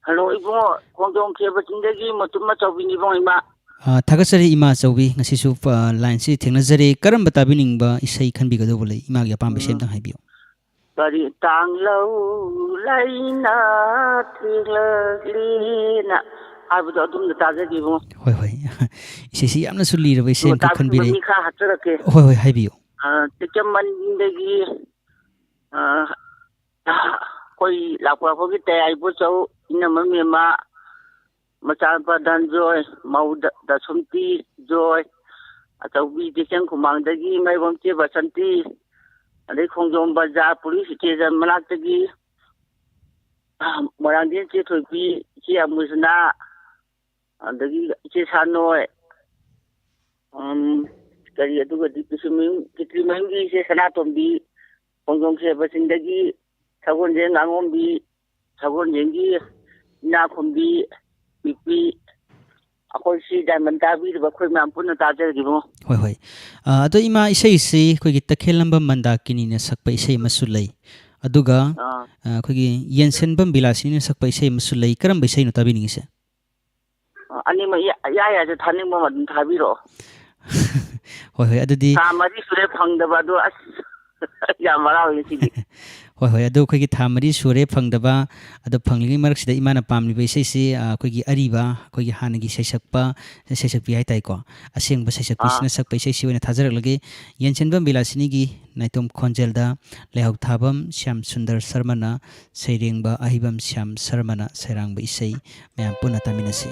ꯍꯜꯂꯣ, ꯏꯕꯨꯡꯉꯣ, ꯈꯣꯡꯖꯣꯝ ꯈꯦꯕ ꯆꯤꯡꯗꯒꯤ ꯃꯇꯨꯝ ꯑꯆꯧꯕꯤꯅꯤ, ꯏꯕꯨꯡꯉꯣ, ꯏꯃꯥ꯫ ꯑ, ꯊꯥꯒꯠꯆꯔꯤ, ꯏꯃꯥ ꯑꯆꯧꯕꯤ꯫ ꯉꯁꯤꯁꯨ, ꯑ, ꯂꯥꯏꯟꯁꯤ ꯊꯦꯡꯅꯖꯔꯦ꯫ ꯀꯔꯝꯕ ꯇꯥꯕꯤꯅꯤꯡꯕ ꯏꯁꯩ ꯈꯟꯕꯤꯒꯗꯧꯕ ꯂꯩ? ꯏꯃꯥꯒꯤ ꯑꯄꯥꯝꯕ ꯏꯁꯩ ꯎꯝ꯫ ꯑꯝꯇꯪ ꯍꯥꯏꯕꯤꯌꯨ꯫ ꯀꯔꯤ, "ꯇꯥꯡꯂꯧ ꯂꯩꯅꯥ ꯊꯦꯡꯂꯛꯂꯤꯅ" ꯍꯥꯏꯕꯗꯣ ꯑꯗꯨꯝꯅ ꯇꯥꯖꯒꯦ, ꯏꯕꯨꯡꯉꯣ꯫ ꯍꯣꯏ, ꯍꯣꯏ꯫ ꯏꯁꯩꯁꯤ ꯌꯥꯝꯅꯁꯨ ꯂꯤꯔꯕ ꯏꯁꯩ ꯑꯗꯨꯒ ꯑꯝꯈꯛ ꯇꯥꯕꯤꯕ ꯈꯟꯕꯤꯔꯦ꯫ ꯃꯤ ꯈꯔ ꯍꯥꯞꯆꯔꯛꯀꯦ꯫ ꯍꯣꯏ, ꯍꯣꯏ, ꯍꯥꯏꯕꯤꯌꯨ꯫ ꯑ, ꯇꯦꯛꯆꯝ ꯃꯅꯤꯡꯗꯒꯤ, ꯑ, ꯑꯩꯈꯣꯏ ꯂꯥꯛꯄ ꯑꯩꯈꯣꯏꯒꯤ ꯇꯌꯥꯏ ꯏꯕꯣꯆꯧ, ꯏꯅꯝꯃ ꯃꯦꯝꯃ, ꯃꯆꯥꯅꯨꯄꯥ ꯙꯟꯖꯣꯏ, ꯃꯧ ꯗ-, ꯗꯁꯨꯝꯇꯤ ꯖꯣꯏ, ꯑꯆꯧꯕꯤ ꯇꯦꯛꯆꯝ ꯈꯨꯃꯥꯡꯗꯒꯤ ꯃꯥꯏꯕꯝ ꯆꯦ ꯕꯁꯟꯇꯤ, ꯑꯗꯩ ꯈꯣꯡꯖꯣꯝ ꯕꯖꯥꯔ ꯄꯨꯂꯤꯁ ꯁ꯭ꯇꯦꯁꯟ ꯃꯅꯥꯛꯇꯒꯤ ꯃꯣꯏꯔꯥꯡꯊꯦꯝ ꯆꯦ ꯊꯣꯏꯕꯤ, ꯏꯆꯦ ꯑꯃꯨꯖꯅꯥ, ꯑꯗꯒꯤ ꯏꯆꯦ ꯁꯥꯅꯣꯏ, ꯎꯝ, ꯀꯔꯤ, ꯑꯗꯨꯒꯗꯤ ꯄꯤꯁꯨꯝꯃꯌꯨꯝ, ꯈꯦꯇ꯭ꯔꯤꯃꯌꯨꯝꯒꯤ ꯏꯆꯦ ꯁꯅꯥꯇꯣꯝꯕꯤ, ꯈꯣꯡꯖꯣꯝ ꯈꯦꯕ ꯆꯤꯡꯗꯒꯤ ꯁꯒꯣꯜꯁꯦ ꯉꯥꯉꯣꯝꯕꯤ, ꯁꯒꯣꯜꯁꯦꯒꯤ ꯏꯅꯥꯈꯨꯝꯕꯤ, ꯄꯤꯛꯄꯤ, ꯑꯩꯈꯣꯏ ꯁꯤ ꯗꯥꯏꯃꯟ ꯇꯥꯕꯤꯔꯤꯕ ꯑꯩꯈꯣꯏ ꯃꯌꯥꯝ ꯄꯨꯟꯅ ꯇꯥꯖꯔꯒꯦ, ꯏꯕꯨꯡꯉꯣ꯫ ꯍꯣꯏ, ꯍꯣꯏ꯫ ꯑ, ꯑꯗꯣ ꯏꯃꯥ, ꯏꯁꯩꯁꯤ ꯑꯩꯈꯣꯏꯒꯤ ꯇꯈꯦꯜꯂꯝꯕꯝ ꯃꯟꯗꯥꯀꯤꯅꯤꯅ ꯁꯛꯄ ꯏꯁꯩ ꯑꯃꯁꯨ ꯂꯩ꯫ ꯑꯗꯨꯒ, ꯑꯥ꯫ ꯑ, ꯑꯩꯈꯣꯏꯒꯤ ꯌꯦꯟꯁꯤꯟꯕꯝ ꯕꯤꯂꯥꯁꯤꯅꯤꯅ ꯁꯛꯄ ꯏꯁꯩ ꯑꯃꯁꯨ ꯂꯩ꯫ ꯀꯔꯝꯕ ꯏꯁꯩꯅꯣ ꯇꯥꯕꯤꯅꯤꯡꯉꯤꯁꯦ? ꯑ, ꯑꯅꯤꯃꯛ ꯏꯌꯥ-, ꯏꯌꯥ ꯌꯥꯏꯗ, ꯊꯥꯅꯤꯡꯕ ꯑꯃ ꯑꯗꯨꯝ ꯊꯥꯕꯤꯔꯛꯑꯣ꯫ ꯍꯣꯏ, ꯍꯣꯏ, ꯑꯗꯨꯗꯤ ꯊꯥ ꯃꯔꯤ ꯁꯨꯔꯦ ꯐꯪꯗꯕ, ꯑꯗꯣ ꯑꯁ, ꯌꯥꯝ ꯍꯔꯥꯎꯋꯦ ꯉꯁꯤꯗꯤ꯫ ꯍꯣꯏ, ꯍꯣꯏ, ꯑꯗꯣ ꯑꯩꯈꯣꯏꯒꯤ ꯊꯥ ꯃꯔꯤ ꯁꯨꯔꯦ ꯐꯪꯗꯕ, ꯑꯗꯣ ꯐꯪꯂꯤꯉꯩ ꯃꯔꯛꯁꯤꯗ ꯏꯃꯥꯅ ꯄꯥꯝꯂꯤꯕ ꯏꯁꯩꯁꯤ, ꯑ, ꯑꯩꯈꯣꯏꯒꯤ ꯑꯔꯤꯕ, ꯑꯩꯈꯣꯏꯒꯤ ꯍꯥꯟꯅꯒꯤ ꯁꯩꯁꯛꯄ, ꯁꯩꯁꯛꯄꯤ ꯍꯥꯏ ꯇꯥꯏꯀꯣ, ꯑꯁꯦꯡꯕ ꯁꯩꯁꯛꯄꯤꯁꯤꯅ ꯑꯥ꯫ ꯁꯛꯄ ꯏꯁꯩꯁꯤ ꯑꯣꯏꯅ ꯊꯥꯖꯔꯛꯂꯒꯦ꯫ ꯌꯦꯟꯁꯤꯟꯕꯝ ꯕꯤꯂꯥꯁꯤꯅꯤꯒꯤ ꯅꯥꯏꯇꯣꯝ ꯈꯣꯟꯖꯦꯜꯗ ꯂꯩꯍꯧ ꯊꯥꯕꯝ ꯁ꯭ꯌꯥꯝ ꯁꯨꯟꯗꯔ ꯁꯔꯃꯅ, ꯁꯩꯔꯦꯡꯕ ꯑꯍꯤꯕꯝ ꯁ꯭ꯌꯥꯝ ꯁꯔꯃꯅ ꯁꯩꯔꯥꯡꯕ ꯏꯁꯩ ꯃꯌꯥꯝ ꯄꯨꯟꯅ ꯇꯥꯃꯤꯟꯅꯁꯤ꯫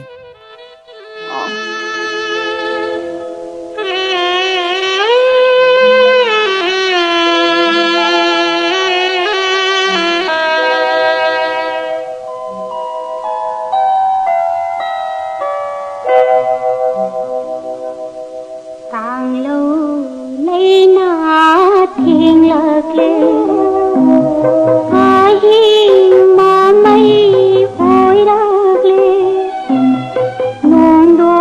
ꯀꯥꯡꯂꯧ ꯂꯩꯅꯥ ꯊꯦꯡꯂꯛꯂꯦ, ꯑꯍꯤꯡ ꯃꯃꯩ ꯑꯣꯏꯔꯛꯂꯦ, ꯅꯣꯡꯗꯣ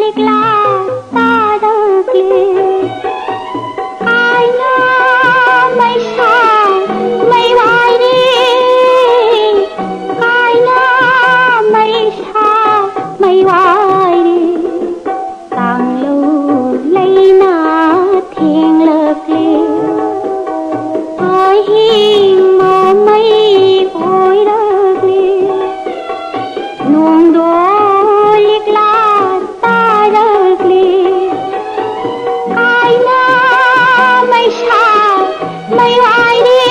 ꯂꯤꯛꯂꯥ ꯇꯥꯔꯛꯂꯦ, ꯀꯥꯏꯅ ꯃꯩꯁꯥ ꯃꯩ ꯋꯥꯏꯔꯦ, ꯀꯥꯏꯅ ꯃꯩꯁꯥ ꯃꯩ ꯋꯥꯏꯔꯦ꯫ ꯀꯥꯡꯂꯧ ꯂꯩꯅꯥ ꯊꯦꯡꯂꯛꯂꯦ, ꯑꯍꯤꯡ ꯃꯃꯩ ꯑꯣꯏꯔꯛꯂꯦ, ꯅꯣꯡꯗꯣ ꯂꯤꯛꯂꯥ ꯇꯥꯔꯛꯂꯦ, ꯀꯥꯏꯅ ꯃꯩꯁꯥ ꯃꯩ ꯋꯥꯏꯔꯦ,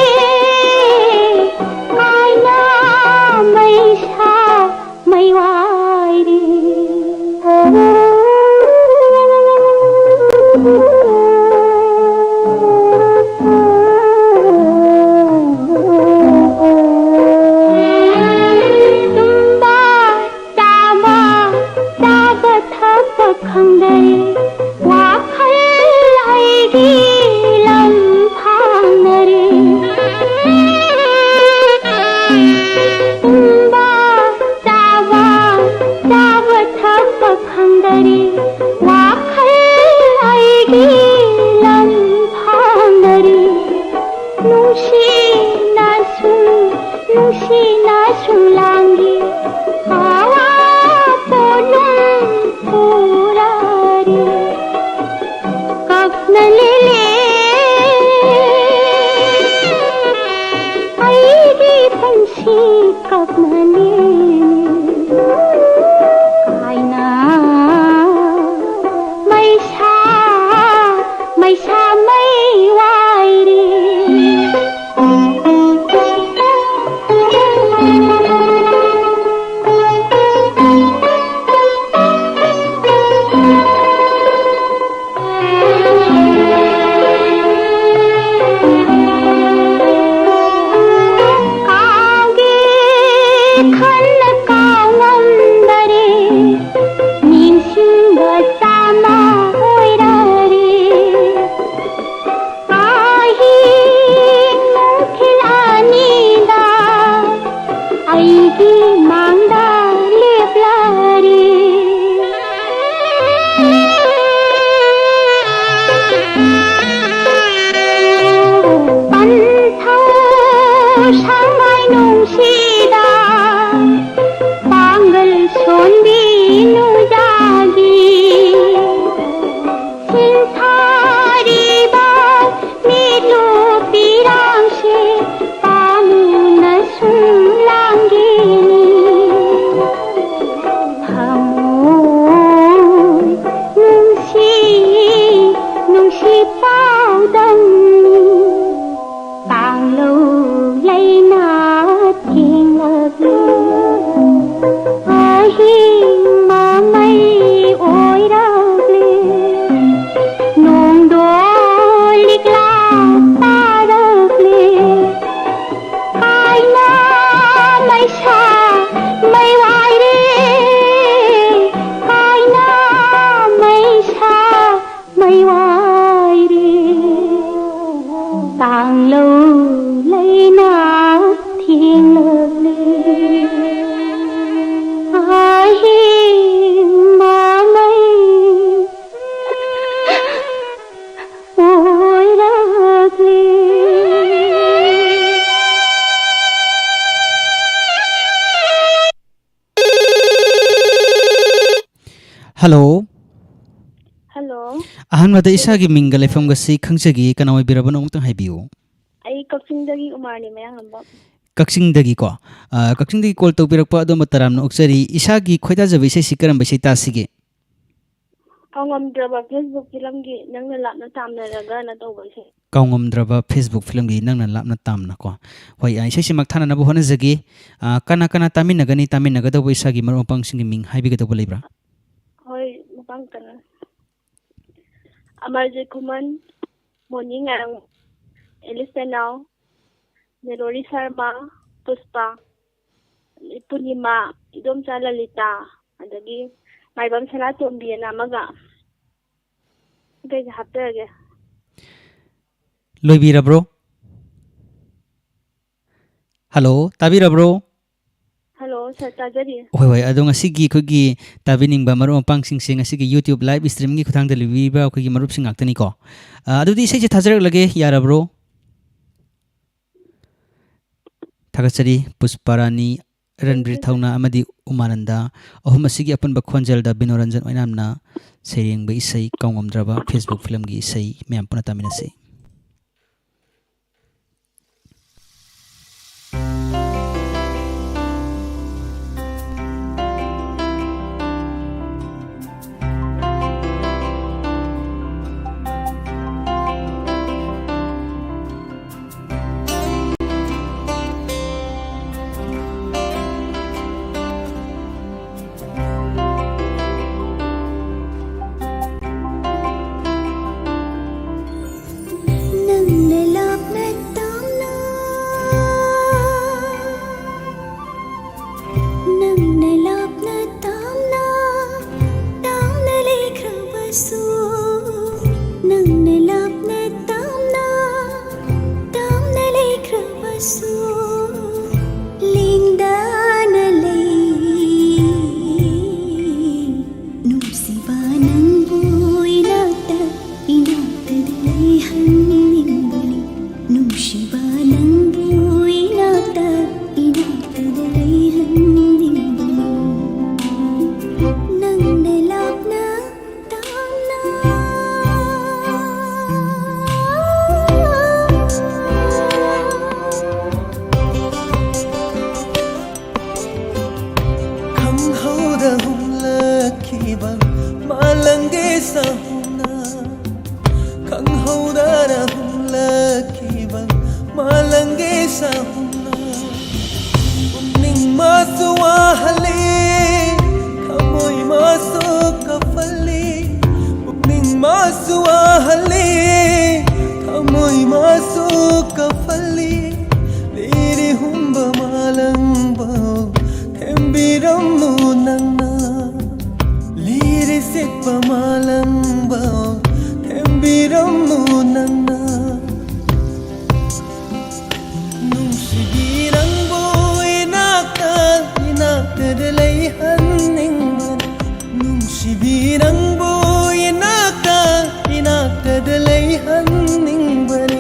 ꯇꯨꯝꯕ ꯆꯥꯕ, ꯆꯥꯕ ꯊꯛꯄ ꯈꯪꯗꯔꯦ, ꯋꯥꯈꯜ ꯑꯩꯒꯤ ꯂꯝ ꯐꯥꯡꯅꯔꯦ꯫ ꯇꯨꯝꯕ ꯆꯥꯕ, ꯆꯥꯕ ꯊꯛꯄ ꯈꯪꯗꯔꯦ, ꯋꯥꯈꯜ ꯑꯩꯒꯤ ꯂꯝ ꯐꯥꯡꯅꯔꯦ꯫ ꯅꯨꯡꯁꯤꯅ ꯁꯨꯝ, ꯅꯨꯡꯁꯤꯅ ꯁꯨꯝ ꯂꯥꯡꯒꯤ, ꯑꯋꯥ ꯄꯣꯠꯂꯨꯝ ꯄꯨꯔꯥꯔꯤ꯫ ꯀꯞꯅ ꯂꯦꯜꯂꯦ ꯑꯩꯒꯤ ꯄꯨꯟꯁꯤ, ꯀꯞꯅ ꯂꯦꯜꯂꯦ꯫ ꯀꯥꯏꯅ ꯃꯩꯁꯥ ꯍꯜꯂꯣ꯫ ꯍꯜꯂꯣ꯫ ꯑꯍꯥꯟꯕꯗ ꯏꯁꯥꯒꯤ ꯃꯤꯡꯒ ꯂꯩꯐꯝꯒꯁꯤ ꯈꯪꯖꯒꯦ, ꯀꯅꯥ ꯑꯣꯏꯕꯤꯔꯕꯅꯣ ꯑꯃꯨꯛꯇꯪ ꯍꯥꯏꯕꯤꯌꯨ꯫ ꯑꯩ ꯀꯛꯆꯤꯡꯗꯒꯤ ꯎꯃꯥꯔꯅꯤ ꯃꯌꯥꯡꯂꯝꯕꯝ꯫ ꯀꯛꯆꯤꯡꯗꯒꯤꯀꯣ꯫ ꯑ, ꯀꯛꯆꯤꯡꯗꯒꯤ ꯀꯣꯜ ꯇꯧꯕꯤꯔꯛꯄ ꯑꯗꯣꯝꯕꯨ ꯇꯔꯥꯝꯅ ꯑꯣꯛꯆꯔꯤ꯫ ꯏꯁꯥꯒꯤ ꯈꯣꯏꯗꯥꯖꯕ ꯏꯁꯩꯁꯤ ꯀꯔꯝꯕ ꯏꯁꯩ ꯇꯥꯁꯤꯒꯦ? ꯀꯥꯎꯉꯝꯗ꯭ꯔꯕ ꯐꯦꯁꯕꯨꯛ ꯐꯤꯂꯝꯒꯤ ꯅꯪꯅ ꯂꯥꯞꯅ ꯇꯥꯝꯅꯔꯒꯅ ꯇꯧꯕ ꯏꯁꯩ꯫ ꯀꯥꯎꯉꯝꯗ꯭ꯔꯕ ꯐꯦꯁꯕꯨꯛ ꯐꯤꯂꯝꯒꯤ ꯅꯪꯅ ꯂꯥꯞꯅ ꯇꯥꯝꯅꯀꯣ꯫ ꯍꯣꯏ, ꯑ, ꯏꯁꯩꯁꯤꯃꯛ ꯊꯥꯅꯅꯕ ꯍꯣꯠꯅꯖꯒꯦ꯫ ꯑ, ꯀꯅꯥ ꯀꯅꯥ ꯇꯥꯃꯤꯟꯅꯒꯅꯤ? ꯇꯥꯃꯤꯟꯅꯒꯗꯧꯕ ꯏꯁꯥꯒꯤ ꯃꯔꯨꯞ ꯃꯄꯥꯡꯁꯤꯡꯒꯤ ꯃꯤꯡ ꯍꯥꯏꯕꯤꯒꯗꯧꯕ ꯂꯩꯕ꯭ꯔꯥ? ꯍꯣꯏ, ꯃꯄꯥꯡ ꯀꯅꯥ? ꯑꯃꯔꯖꯤꯠ ꯈꯨꯃꯟ, ꯃꯣꯅꯤ ꯉꯥꯏꯔꯪ, ꯑꯦꯂꯤꯁ ꯇꯦꯅꯥꯎ, ꯃꯦꯂꯣꯔꯤ ꯁꯔꯃ, ꯄꯨꯁꯄꯥ, ꯄꯨꯔꯅꯤꯃꯥ, ꯏꯗꯣꯝꯆꯥ ꯂꯂꯤꯇꯥ, ꯑꯗꯒꯤ ꯃꯥꯏꯕꯝ ꯁꯅꯥꯇꯣꯝꯕꯤ ꯑꯅ ꯑꯃꯒ꯫ ꯑꯇꯩꯗꯤ ꯍꯥꯞꯆꯔꯒꯦ꯫ ꯂꯣꯏꯕꯤꯔꯕ꯭ꯔꯣ? ꯍꯜꯂꯣ, ꯇꯥꯕꯤꯔꯕ꯭ꯔꯣ? ꯍꯜꯂꯣ, ꯁꯥꯔ, ꯇꯥꯖꯔꯤ꯫ ꯍꯣꯏ, ꯍꯣꯏ, ꯑꯗꯣ ꯉꯁꯤꯒꯤ ꯑꯩꯈꯣꯏꯒꯤ ꯇꯥꯕꯤꯅꯤꯡꯕ ꯃꯔꯨꯞ ꯃꯄꯥꯡꯁꯤꯡꯁꯦ ꯉꯁꯤꯒꯤ YouTube live streamꯒꯤ ꯈꯨꯠꯊꯥꯡꯗ ꯂꯣꯏꯕꯤꯔꯤꯕ ꯑꯩꯈꯣꯏꯒꯤ ꯃꯔꯨꯞꯁꯤꯡ ꯉꯥꯛꯇꯅꯤꯀꯣ꯫ ꯑ, ꯑꯗꯨꯗꯤ ꯏꯁꯩꯁꯦ ꯊꯥꯖꯔꯛꯂꯒꯦ, ꯌꯥꯔꯕ꯭ꯔꯣ? ꯊꯥꯒꯠꯆꯔꯤ, ꯄꯨꯁꯄꯥꯔꯥꯅꯤ, ꯔꯟꯕꯤꯔ ꯊꯧꯅꯥ ꯑꯃꯗꯤ ꯎꯃꯥꯅꯟꯗ ꯑꯍꯨꯝ ꯑꯁꯤꯒꯤ ꯑꯄꯨꯟꯕ ꯈꯣꯟꯖꯦꯜꯗ ꯕꯤꯅꯣꯔꯟꯖꯟ ꯑꯣꯏꯅꯥꯝꯅ ꯁꯩꯔꯦꯡꯕ ꯏꯁꯩ ꯀꯥꯎꯉꯝꯗ꯭ꯔꯕ ꯐꯦꯁꯕꯨꯛ ꯐꯤꯂꯝꯒꯤ ꯏꯁꯩ ꯃꯌꯥꯝ ꯄꯨꯟꯅ ꯇꯥꯃꯤꯟꯅꯁꯤ꯫ ꯄꯜꯂꯤ꯫ ꯂꯤꯔꯤ ꯍꯨꯝꯕ ꯃꯥꯂꯪꯕꯧ ꯊꯦꯝꯕꯤꯔꯝꯃꯨ ꯅꯪꯅ, ꯂꯤꯔꯤ ꯁꯤꯠꯄ ꯃꯥꯂꯪꯕꯧ ꯊꯦꯝꯕꯤꯔꯝꯃꯨ ꯅꯪꯅ꯫ ꯅꯨꯡꯁꯤꯕꯤ ꯅꯪꯕꯨ ꯏꯅꯥꯛꯇ, ꯏꯅꯥꯛꯇꯗ ꯂꯩꯍꯟꯅꯤꯡꯕꯅꯤ꯫ ꯅꯨꯡꯁꯤꯕꯤ ꯅꯪꯕꯨ ꯏꯅꯥꯛꯇ, ꯏꯅꯥꯛꯇꯗ ꯂꯩꯍꯟꯅꯤꯡꯕꯅꯤ꯫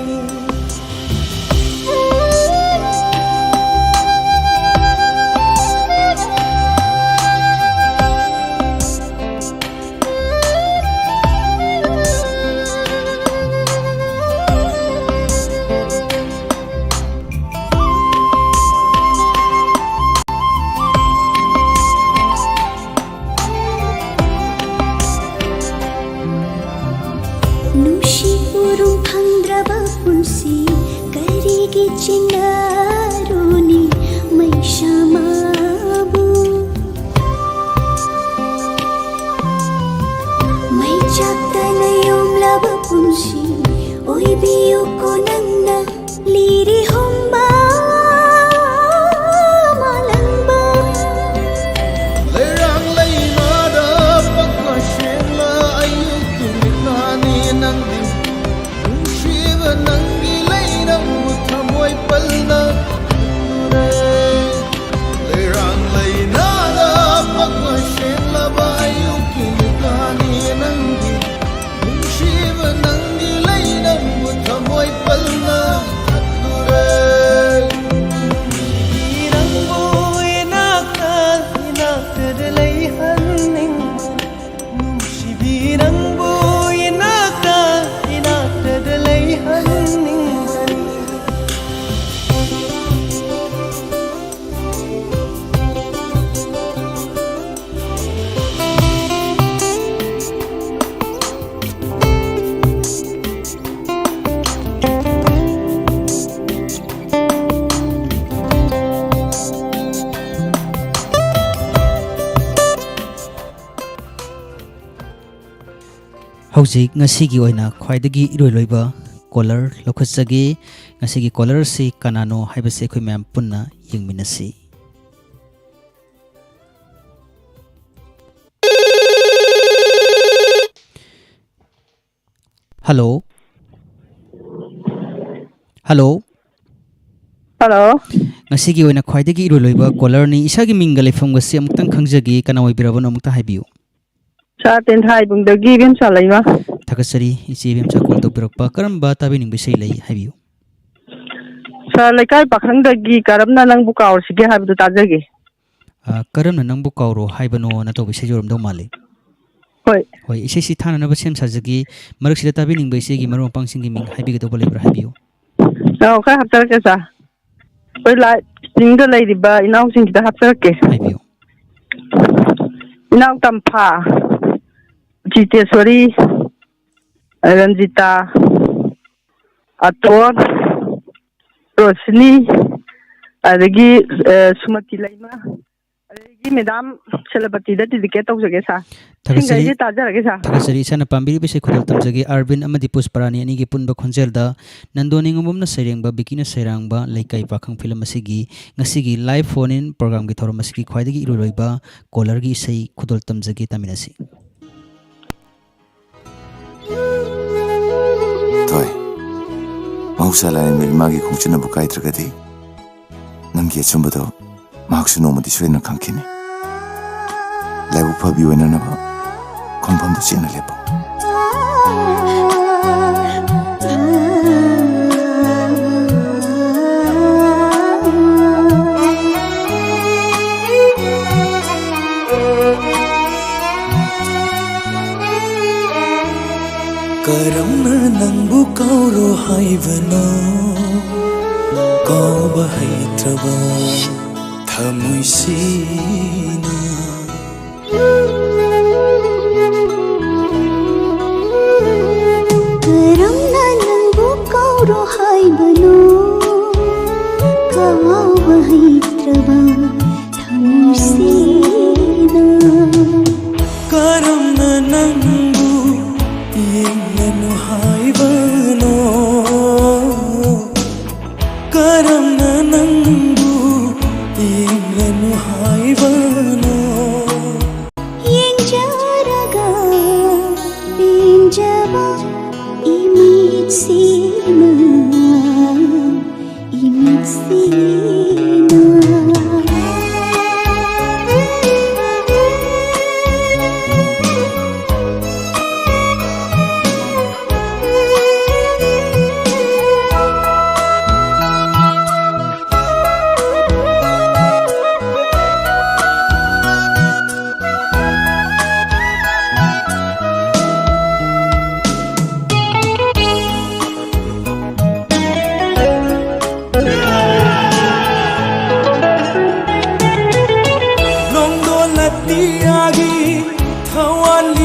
ꯅꯨꯡꯁꯤ ꯎꯔꯨꯝ ꯐꯪꯗ꯭ꯔꯕ ꯄꯨꯟꯁꯤ ꯀꯔꯤꯒꯤ ꯆꯤꯡꯅꯔꯨꯅꯤ ꯃꯩꯁꯥꯃꯕꯨ? ꯃꯩꯆꯥꯛꯇꯅ ꯌꯣꯝꯂꯕ ꯄꯨꯟꯁꯤ ꯑꯣꯏꯕꯤꯌꯨꯀꯣ ꯅꯪꯅ꯫ ꯂꯤꯔꯤ ꯍꯨꯝꯕ ꯃꯥꯂꯪꯕ꯫ ꯂꯩꯔꯥꯡ ꯂꯩꯃꯥꯗ ꯄꯛꯄ ꯁꯦꯡꯂ ꯑꯌꯨꯛꯀꯤ ꯃꯤꯠꯅꯥꯅꯤ ꯅꯪꯗꯤ꯫ ꯅꯨꯡꯁꯤꯕ ꯅꯪꯒꯤ ꯂꯩꯅꯝꯕꯨ ꯊꯃꯣꯏ ꯄꯜꯅ ꯈꯟꯗꯨꯔꯦ꯫ ꯂꯩꯔꯥꯡ ꯂꯩꯅꯥꯗ ꯄꯛꯄ ꯁꯦꯡꯂꯕ ꯑꯌꯨꯛꯀꯤ ꯃꯤꯠꯅꯥꯅꯤ ꯅꯪꯗꯤ꯫ ꯅꯨꯡꯁꯤꯕ ꯅꯪꯒꯤ ꯂꯩꯅꯝꯕꯨ ꯊꯃꯣꯏ ꯄꯜꯅ ꯈꯟꯗꯨꯔꯦ꯫ ꯅꯪꯕꯨ ꯏꯅꯥꯛꯇ, ꯏꯅꯥꯛꯇꯗ ꯂꯩꯍꯟꯅꯤꯡꯕꯅꯤ꯫ ꯅꯨꯡꯁꯤꯕꯤ ꯅꯪꯕꯨ ꯏꯅꯥꯛꯇ, ꯏꯅꯥꯛꯇꯗ ꯂꯩꯍꯟꯅꯤꯡꯕꯅꯤ꯫ ꯍꯧꯖꯤꯛ ꯉꯁꯤꯒꯤ ꯑꯣꯏꯅ ꯈ꯭ꯋꯥꯏꯗꯒꯤ ꯏꯔꯣꯏ ꯂꯣꯏꯕ ꯀꯣꯂꯔ ꯂꯧꯈꯠꯆꯒꯦ꯫ ꯉꯁꯤꯒꯤ ꯀꯣꯂꯔ ꯑꯁꯤ ꯀꯅꯥꯅꯣ ꯍꯥꯏꯕꯁꯤ ꯑꯩꯈꯣꯏ ꯃꯌꯥꯝ ꯄꯨꯟꯅ ꯌꯦꯡꯃꯤꯟꯅꯁꯤ꯫ ꯍꯜꯂꯣ꯫ ꯍꯜꯂꯣ꯫ ꯍꯜꯂꯣ꯫ ꯉꯁꯤꯒꯤ ꯑꯣꯏꯅ ꯈ꯭ꯋꯥꯏꯗꯒꯤ ꯏꯔꯣꯏ ꯂꯣꯏꯕ ꯀꯣꯂꯔꯅꯤ꯫ ꯏꯁꯥꯒꯤ ꯃꯤꯡꯒ ꯂꯩꯐꯝꯒꯁꯤ ꯑꯃꯨꯛꯇꯪ ꯈꯪꯖꯒꯦ꯫ ꯀꯅꯥ ꯑꯣꯏꯕꯤꯔꯕꯅꯣ ꯑꯃꯨꯛꯇ ꯍꯥꯏꯕꯤꯌꯨ꯫ ꯁꯥꯔ, ꯇꯦꯟꯊꯥ ꯏꯕꯨꯡꯗꯒꯤ ꯏꯕꯦꯝꯆꯥ ꯂꯩꯃ꯫ ꯊꯥꯒꯠꯆꯔꯤ, ꯏꯆꯦ ꯏꯕꯦꯝꯆꯥ, ꯀꯣꯜ ꯇꯧꯕꯤꯔꯛꯄ꯫ ꯀꯔꯝꯕ ꯇꯥꯕꯤꯅꯤꯡꯕ ꯏꯁꯩ ꯂꯩ? ꯍꯥꯏꯕꯤꯌꯨ꯫ ꯁꯥꯔ, ꯂꯩꯀꯥꯏ ꯄꯥꯈꯪꯗꯒꯤ "ꯀꯔꯝꯅ ꯅꯪꯕꯨ ꯀꯥꯎꯔꯁꯤꯒꯦ" ꯍꯥꯏꯕꯗꯨ ꯇꯥꯖꯒꯦ꯫ ꯑ, "ꯀꯔꯝꯅ ꯅꯪꯕꯨ ꯀꯥꯎꯔꯣ ꯍꯥꯏꯕꯅꯣ" ꯅꯠꯇꯧꯕ ꯏꯁꯩꯁꯨ ꯑꯣꯏꯔꯝꯗꯧ ꯃꯥꯜꯂꯤ꯫ ꯍꯣꯏ꯫ ꯍꯣꯏ, ꯏꯁꯩꯁꯤ ꯊꯥꯅꯅꯕ ꯁꯦꯝ ꯁꯥꯖꯒꯦ꯫ ꯃꯔꯛꯁꯤꯗ ꯇꯥꯕꯤꯅꯤꯡꯕ ꯏꯆꯦꯒꯤ ꯃꯔꯨꯞ ꯃꯄꯥꯡꯁꯤꯡꯒꯤ ꯃꯤꯡ ꯍꯥꯏꯕꯤꯒꯗꯧꯕ ꯂꯩꯕ꯭ꯔꯥ? ꯍꯥꯏꯕꯤꯌꯨ꯫ ꯑꯧ, ꯈꯔ ꯍꯥꯞꯆꯔꯛꯀꯦ, ꯁꯥꯔ꯫ ꯑꯩꯈꯣꯏ ꯂꯥꯏꯚ ꯁ꯭ꯇ꯭ꯔꯤꯝꯗ ꯂꯩꯔꯤꯕ ꯏꯅꯥꯎꯁꯤꯡꯁꯤꯗ ꯍꯥꯞꯆꯔꯛꯀꯦ꯫ ꯍꯥꯏꯕꯤꯌꯨ꯫ ꯏꯅꯥꯎ ꯇꯝꯐꯥ, ꯖꯤꯇꯦꯁꯣꯔꯤ, ꯔꯟꯖꯤꯇꯥ, ꯑꯇꯣꯟ, ꯔꯣꯁꯤꯅꯤ, ꯑꯗꯒꯤ, ꯑ, ꯁꯨꯃꯇꯤ ꯂꯩꯃ, ꯑꯗꯒꯤ ꯃꯦꯗꯥꯝ ꯁꯦꯅꯥꯄꯇꯤꯗ dedicate ꯇꯧꯖꯒꯦ, ꯁꯥꯔ꯫ ꯊꯥꯒꯠꯆꯔꯤ꯫ ꯁꯤꯡꯒꯩꯁꯦ ꯇꯥꯖꯔꯒꯦ, ꯁꯥꯔ꯫ ꯊꯥꯒꯠꯆꯔꯤ꯫ ꯏꯁꯥꯅ ꯄꯥꯝꯕꯤꯔꯤꯕ ꯏꯁꯩ ꯈꯨꯗꯣꯜ ꯇꯝꯖꯒꯦ꯫ ꯑꯥꯔꯕꯤꯟ ꯑꯃꯗꯤ ꯄꯨꯁꯄꯔꯥꯅꯤ ꯑꯅꯤꯒꯤ ꯄꯨꯟꯕ ꯈꯣꯟꯖꯦꯜꯗ ꯅꯟꯗꯣ ꯅꯤꯉꯣꯝꯕꯝꯅ ꯁꯩꯔꯦꯡꯕ, ꯕꯤꯀꯤꯅ ꯁꯩꯔꯥꯡꯕ ꯂꯩꯀꯥꯏ ꯄꯥꯈꯪ ꯐꯤꯂꯝ ꯑꯁꯤꯒꯤ ꯉꯁꯤꯒꯤ live phone in programꯒꯤ ꯊꯧꯔꯝ ꯑꯁꯤꯒꯤ ꯈ꯭ꯋꯥꯏꯗꯒꯤ ꯏꯔꯣꯏ ꯂꯣꯏꯕ ꯀꯣꯂꯔꯒꯤ ꯏꯁꯩ ꯈꯨꯗꯣꯜ ꯇꯝꯖꯒꯦ, ꯇꯥꯃꯤꯟꯅꯁꯤ꯫ ꯊꯣꯏ, ꯃꯍꯧꯁꯥ ꯂꯥꯏꯔꯦꯝꯕꯤ ꯏꯃꯥꯒꯤ ꯈꯣꯡꯆꯠꯅꯕꯨ ꯀꯥꯏꯗ꯭ꯔꯒꯗꯤ, ꯅꯪꯒꯤ ꯑꯆꯨꯝꯕꯗꯣ ꯃꯍꯥꯛꯁꯨ ꯅꯣꯡꯃꯗꯤ ꯁꯣꯏꯗꯅ ꯈꯪꯈꯤꯅꯤ꯫ ꯂꯥꯏꯕꯛ ꯐꯕꯤ ꯑꯣꯏꯅꯅꯕ ꯈꯣꯡꯐꯝꯗꯨ ꯆꯦꯠꯅ ꯂꯦꯞꯄꯨ꯫ ꯀꯔꯝꯅ ꯅꯪꯕꯨ ꯀꯥꯎꯔꯣ ꯍꯥꯏꯕꯅꯣ? ꯀꯥꯎꯕ ꯍꯩꯇ꯭ꯔꯕ ꯊꯃꯣꯏꯁꯤꯅ꯫ ꯀꯔꯝꯅ ꯅꯪꯕꯨ ꯀꯥꯎꯔꯣ ꯍꯥꯏꯕꯅꯣ? ꯀꯥꯎꯕ ꯍꯩꯇ꯭ꯔꯕ ꯊꯃꯣꯏꯁꯤꯅ꯫ ꯀꯔꯝꯅ ꯅꯪꯕꯨ ꯌꯦꯡꯂꯅꯨ ꯍꯥꯏꯕꯅꯣ?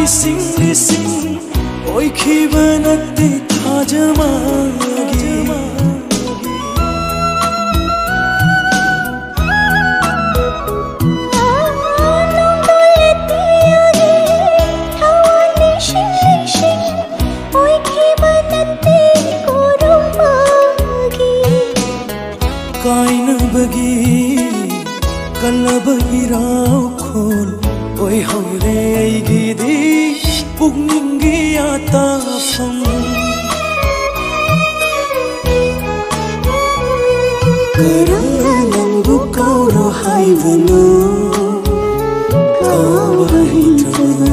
ꯂꯤꯁꯤꯡ ꯂꯤꯁꯤꯡ ꯑꯣꯏꯈꯤꯕ ꯅꯠꯇꯦ ꯊꯥꯖ ꯃꯥꯒꯤ꯫ ꯀꯥꯏꯅꯕꯒꯤ ꯀꯜꯂꯕ ꯏꯔꯥꯎꯈꯣꯜ ꯑꯣꯏꯍꯧꯔꯦ ꯑꯩꯒꯤꯗꯤ ꯄꯨꯛꯅꯤꯡꯒꯤ ꯑꯇꯥꯐꯝ꯫ ꯀꯔꯝꯅ ꯅꯪꯕꯨ ꯀꯥꯎꯔꯣ ꯍꯥꯏꯕꯅꯣ? ꯀꯥꯎꯕ ꯍꯩꯇꯕ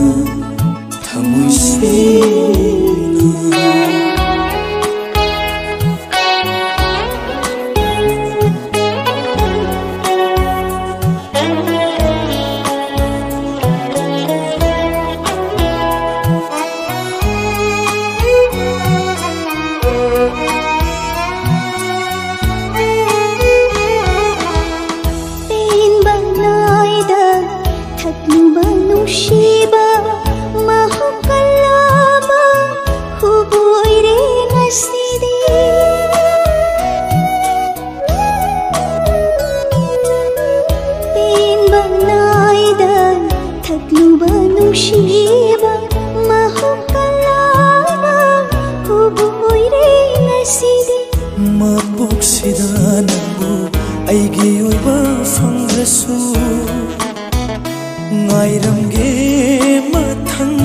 ꯊꯃꯣꯏꯁꯤꯅ꯫ ꯄꯦꯟꯕ ꯅꯥꯏꯗ ꯊꯛꯂꯨꯕ ꯅꯨꯡꯁꯤꯕ ꯃꯍꯨꯝ ꯀꯜꯂꯕ ꯍꯨꯕꯣꯏꯔꯦ ꯉꯁꯤꯗꯤ꯫ ꯄꯦꯟꯕ ꯅꯥꯏꯗ ꯊꯛꯂꯨꯕ ꯅꯨꯡꯁꯤꯕ ꯃꯍꯨꯝ ꯀꯜꯂꯕ ꯍꯨꯕꯣꯏꯔꯦ ꯉꯁꯤꯗꯤ꯫ ꯃꯄꯣꯛꯁꯤꯗ ꯅꯪꯕꯨ ꯑꯩꯒꯤ ꯑꯣꯏꯕ ꯐꯪꯗ꯭ꯔꯁꯨ, ꯉꯥꯏꯔꯝꯒꯦ ꯃꯊꯪ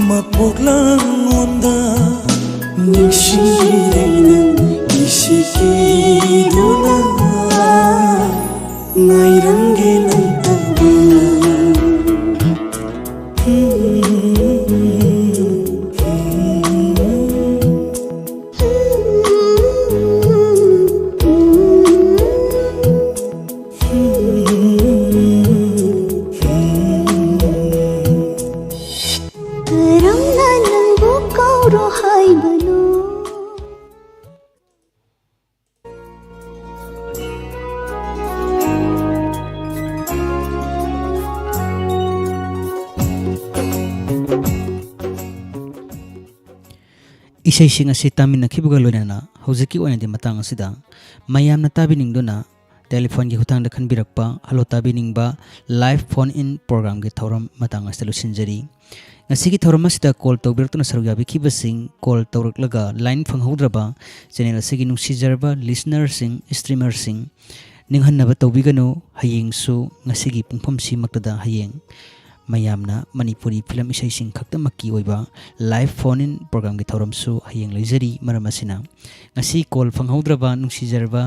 ꯃꯄꯣꯛ ꯂꯥꯡꯉꯣꯟꯗ꯫ ꯅꯤꯡꯁꯤꯡꯂꯤꯔꯦ ꯅꯪ ꯅꯤꯡꯁꯤꯡꯈꯤꯗꯨꯅ, ꯉꯥꯏꯔꯝꯒꯦ ꯅꯪꯇꯕꯨ꯫ ꯀꯔꯝꯅ ꯅꯪꯕꯨ ꯀꯥꯎꯔꯣ ꯍꯥꯏꯕꯅꯣ? ꯏꯁꯩꯁꯤꯡ ꯑꯁꯤ ꯇꯥꯃꯤꯟꯅꯈꯤꯕꯒ ꯂꯣꯏꯅꯅ ꯍꯧꯖꯤꯛꯀꯤ ꯑꯣꯏꯅꯗꯤ ꯃꯇꯥꯡ ꯑꯁꯤꯗ ꯃꯌꯥꯝꯅ ꯇꯥꯕꯤꯅꯤꯡꯗꯨꯅ ꯇꯦꯂꯤꯐꯣꯟꯒꯤ ꯈꯨꯠꯊꯥꯡꯗ ꯈꯟꯕꯤꯔꯛꯄ ꯍꯜꯂꯣ ꯇꯥꯕꯤꯅꯤꯡꯕ ꯂꯥꯏꯚ ꯐꯣꯟ ꯏꯟ ꯄ꯭ꯔꯣꯒ꯭ꯔꯥꯝꯒꯤ ꯊꯧꯔꯝ ꯃꯇꯥꯡ ꯑꯁꯤꯗ ꯂꯣꯏꯁꯤꯟꯖꯔꯤ꯫ ꯉꯁꯤꯒꯤ ꯊꯧꯔꯝ ꯑꯁꯤꯗ ꯀꯣꯜ ꯇꯧꯕꯤꯔꯛꯇꯨꯅ ꯁꯔꯨꯛ ꯌꯥꯕꯤꯈꯤꯕꯁꯤꯡ, ꯀꯣꯜ ꯇꯧꯔꯛꯂꯒ ꯂꯥꯏꯟ ꯐꯪꯍꯧꯗ꯭ꯔꯕ ꯆꯦꯅꯦꯜ ꯑꯁꯤꯒꯤ ꯅꯨꯡꯁꯤꯖꯔꯕ ꯂꯤꯁꯅꯔꯁꯤꯡ, ꯏꯁꯇ꯭ꯔꯤꯃꯔꯁꯤꯡ, ꯅꯤꯡꯍꯟꯅꯕ ꯇꯧꯕꯤꯒꯅꯨ꯫ ꯍꯌꯦꯡꯁꯨ ꯉꯁꯤꯒꯤ ꯄꯨꯡꯐꯝꯁꯤꯃꯛꯇꯗ ꯍꯌꯦꯡ ꯃꯌꯥꯝꯅ ꯃꯅꯤꯄꯨꯔꯤ ꯐꯤꯂꯝ ꯏꯁꯩꯁꯤꯡ ꯈꯛꯇꯃꯛꯀꯤ ꯑꯣꯏꯕ ꯂꯥꯏꯚ ꯐꯣꯟ ꯏꯟ ꯄ꯭ꯔꯣꯒ꯭ꯔꯥꯝꯒꯤ ꯊꯧꯔꯝꯁꯨ ꯍꯌꯦꯡ ꯂꯩꯖꯔꯤ꯫ ꯃꯔꯝ ꯑꯁꯤꯅ ꯉꯁꯤ ꯀꯣꯜ ꯐꯪꯍꯧꯗ꯭ꯔꯕ ꯅꯨꯡꯁꯤꯖꯔꯕ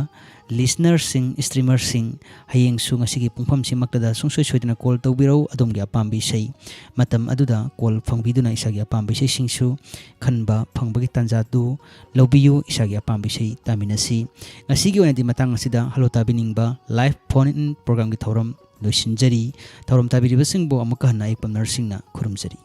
ꯂꯤꯁꯅꯔꯁꯤꯡ, ꯏꯁꯇ꯭ꯔꯤꯃꯔꯁꯤꯡ, ꯍꯌꯦꯡꯁꯨ ꯉꯁꯤꯒꯤ ꯄꯨꯡꯐꯝꯁꯤꯃꯛꯇꯗ ꯁꯨꯡꯁꯣꯏ ꯁꯣꯏꯗꯅ ꯀꯣꯜ ꯇꯧꯕꯤꯔꯧ꯫ ꯑꯗꯣꯝꯒꯤ ꯑꯄꯥꯝꯕ ꯏꯁꯩ ꯃꯇꯝ ꯑꯗꯨꯗ ꯀꯣꯜ ꯐꯪꯕꯤꯗꯨꯅ ꯏꯁꯥꯒꯤ ꯑꯄꯥꯝꯕ ꯏꯁꯩꯁꯤꯡꯁꯨ ꯈꯟꯕ ꯐꯪꯕꯒꯤ ꯇꯥꯟꯖꯥꯗꯨ ꯂꯧꯕꯤꯌꯨ꯫ ꯏꯁꯥꯒꯤ ꯑꯄꯥꯝꯕ ꯏꯁꯩ ꯇꯥꯃꯤꯟꯅꯁꯤ꯫ ꯉꯁꯤꯒꯤ ꯑꯣꯏꯅꯗꯤ ꯃꯇꯥꯡ ꯑꯁꯤꯗ ꯍꯜꯂꯣ ꯇꯥꯕꯤꯅꯤꯡꯕ ꯂꯥꯏꯚ ꯐꯣꯟ ꯏꯟ ꯄ꯭ꯔꯣꯒ꯭ꯔꯥꯝꯒꯤ ꯊꯧꯔꯝ ꯂꯣꯏꯁꯤꯟꯖꯔꯤ꯫ ꯊꯧꯔꯝ ꯇꯥꯕꯤꯔꯤꯕꯁꯤꯡꯕꯨ ꯑꯃꯨꯛꯀ ꯍꯟꯅ ꯑꯩ ꯄꯝꯅꯔꯁꯤꯡꯅ ꯈꯨꯔꯨꯝꯖꯔꯤ꯫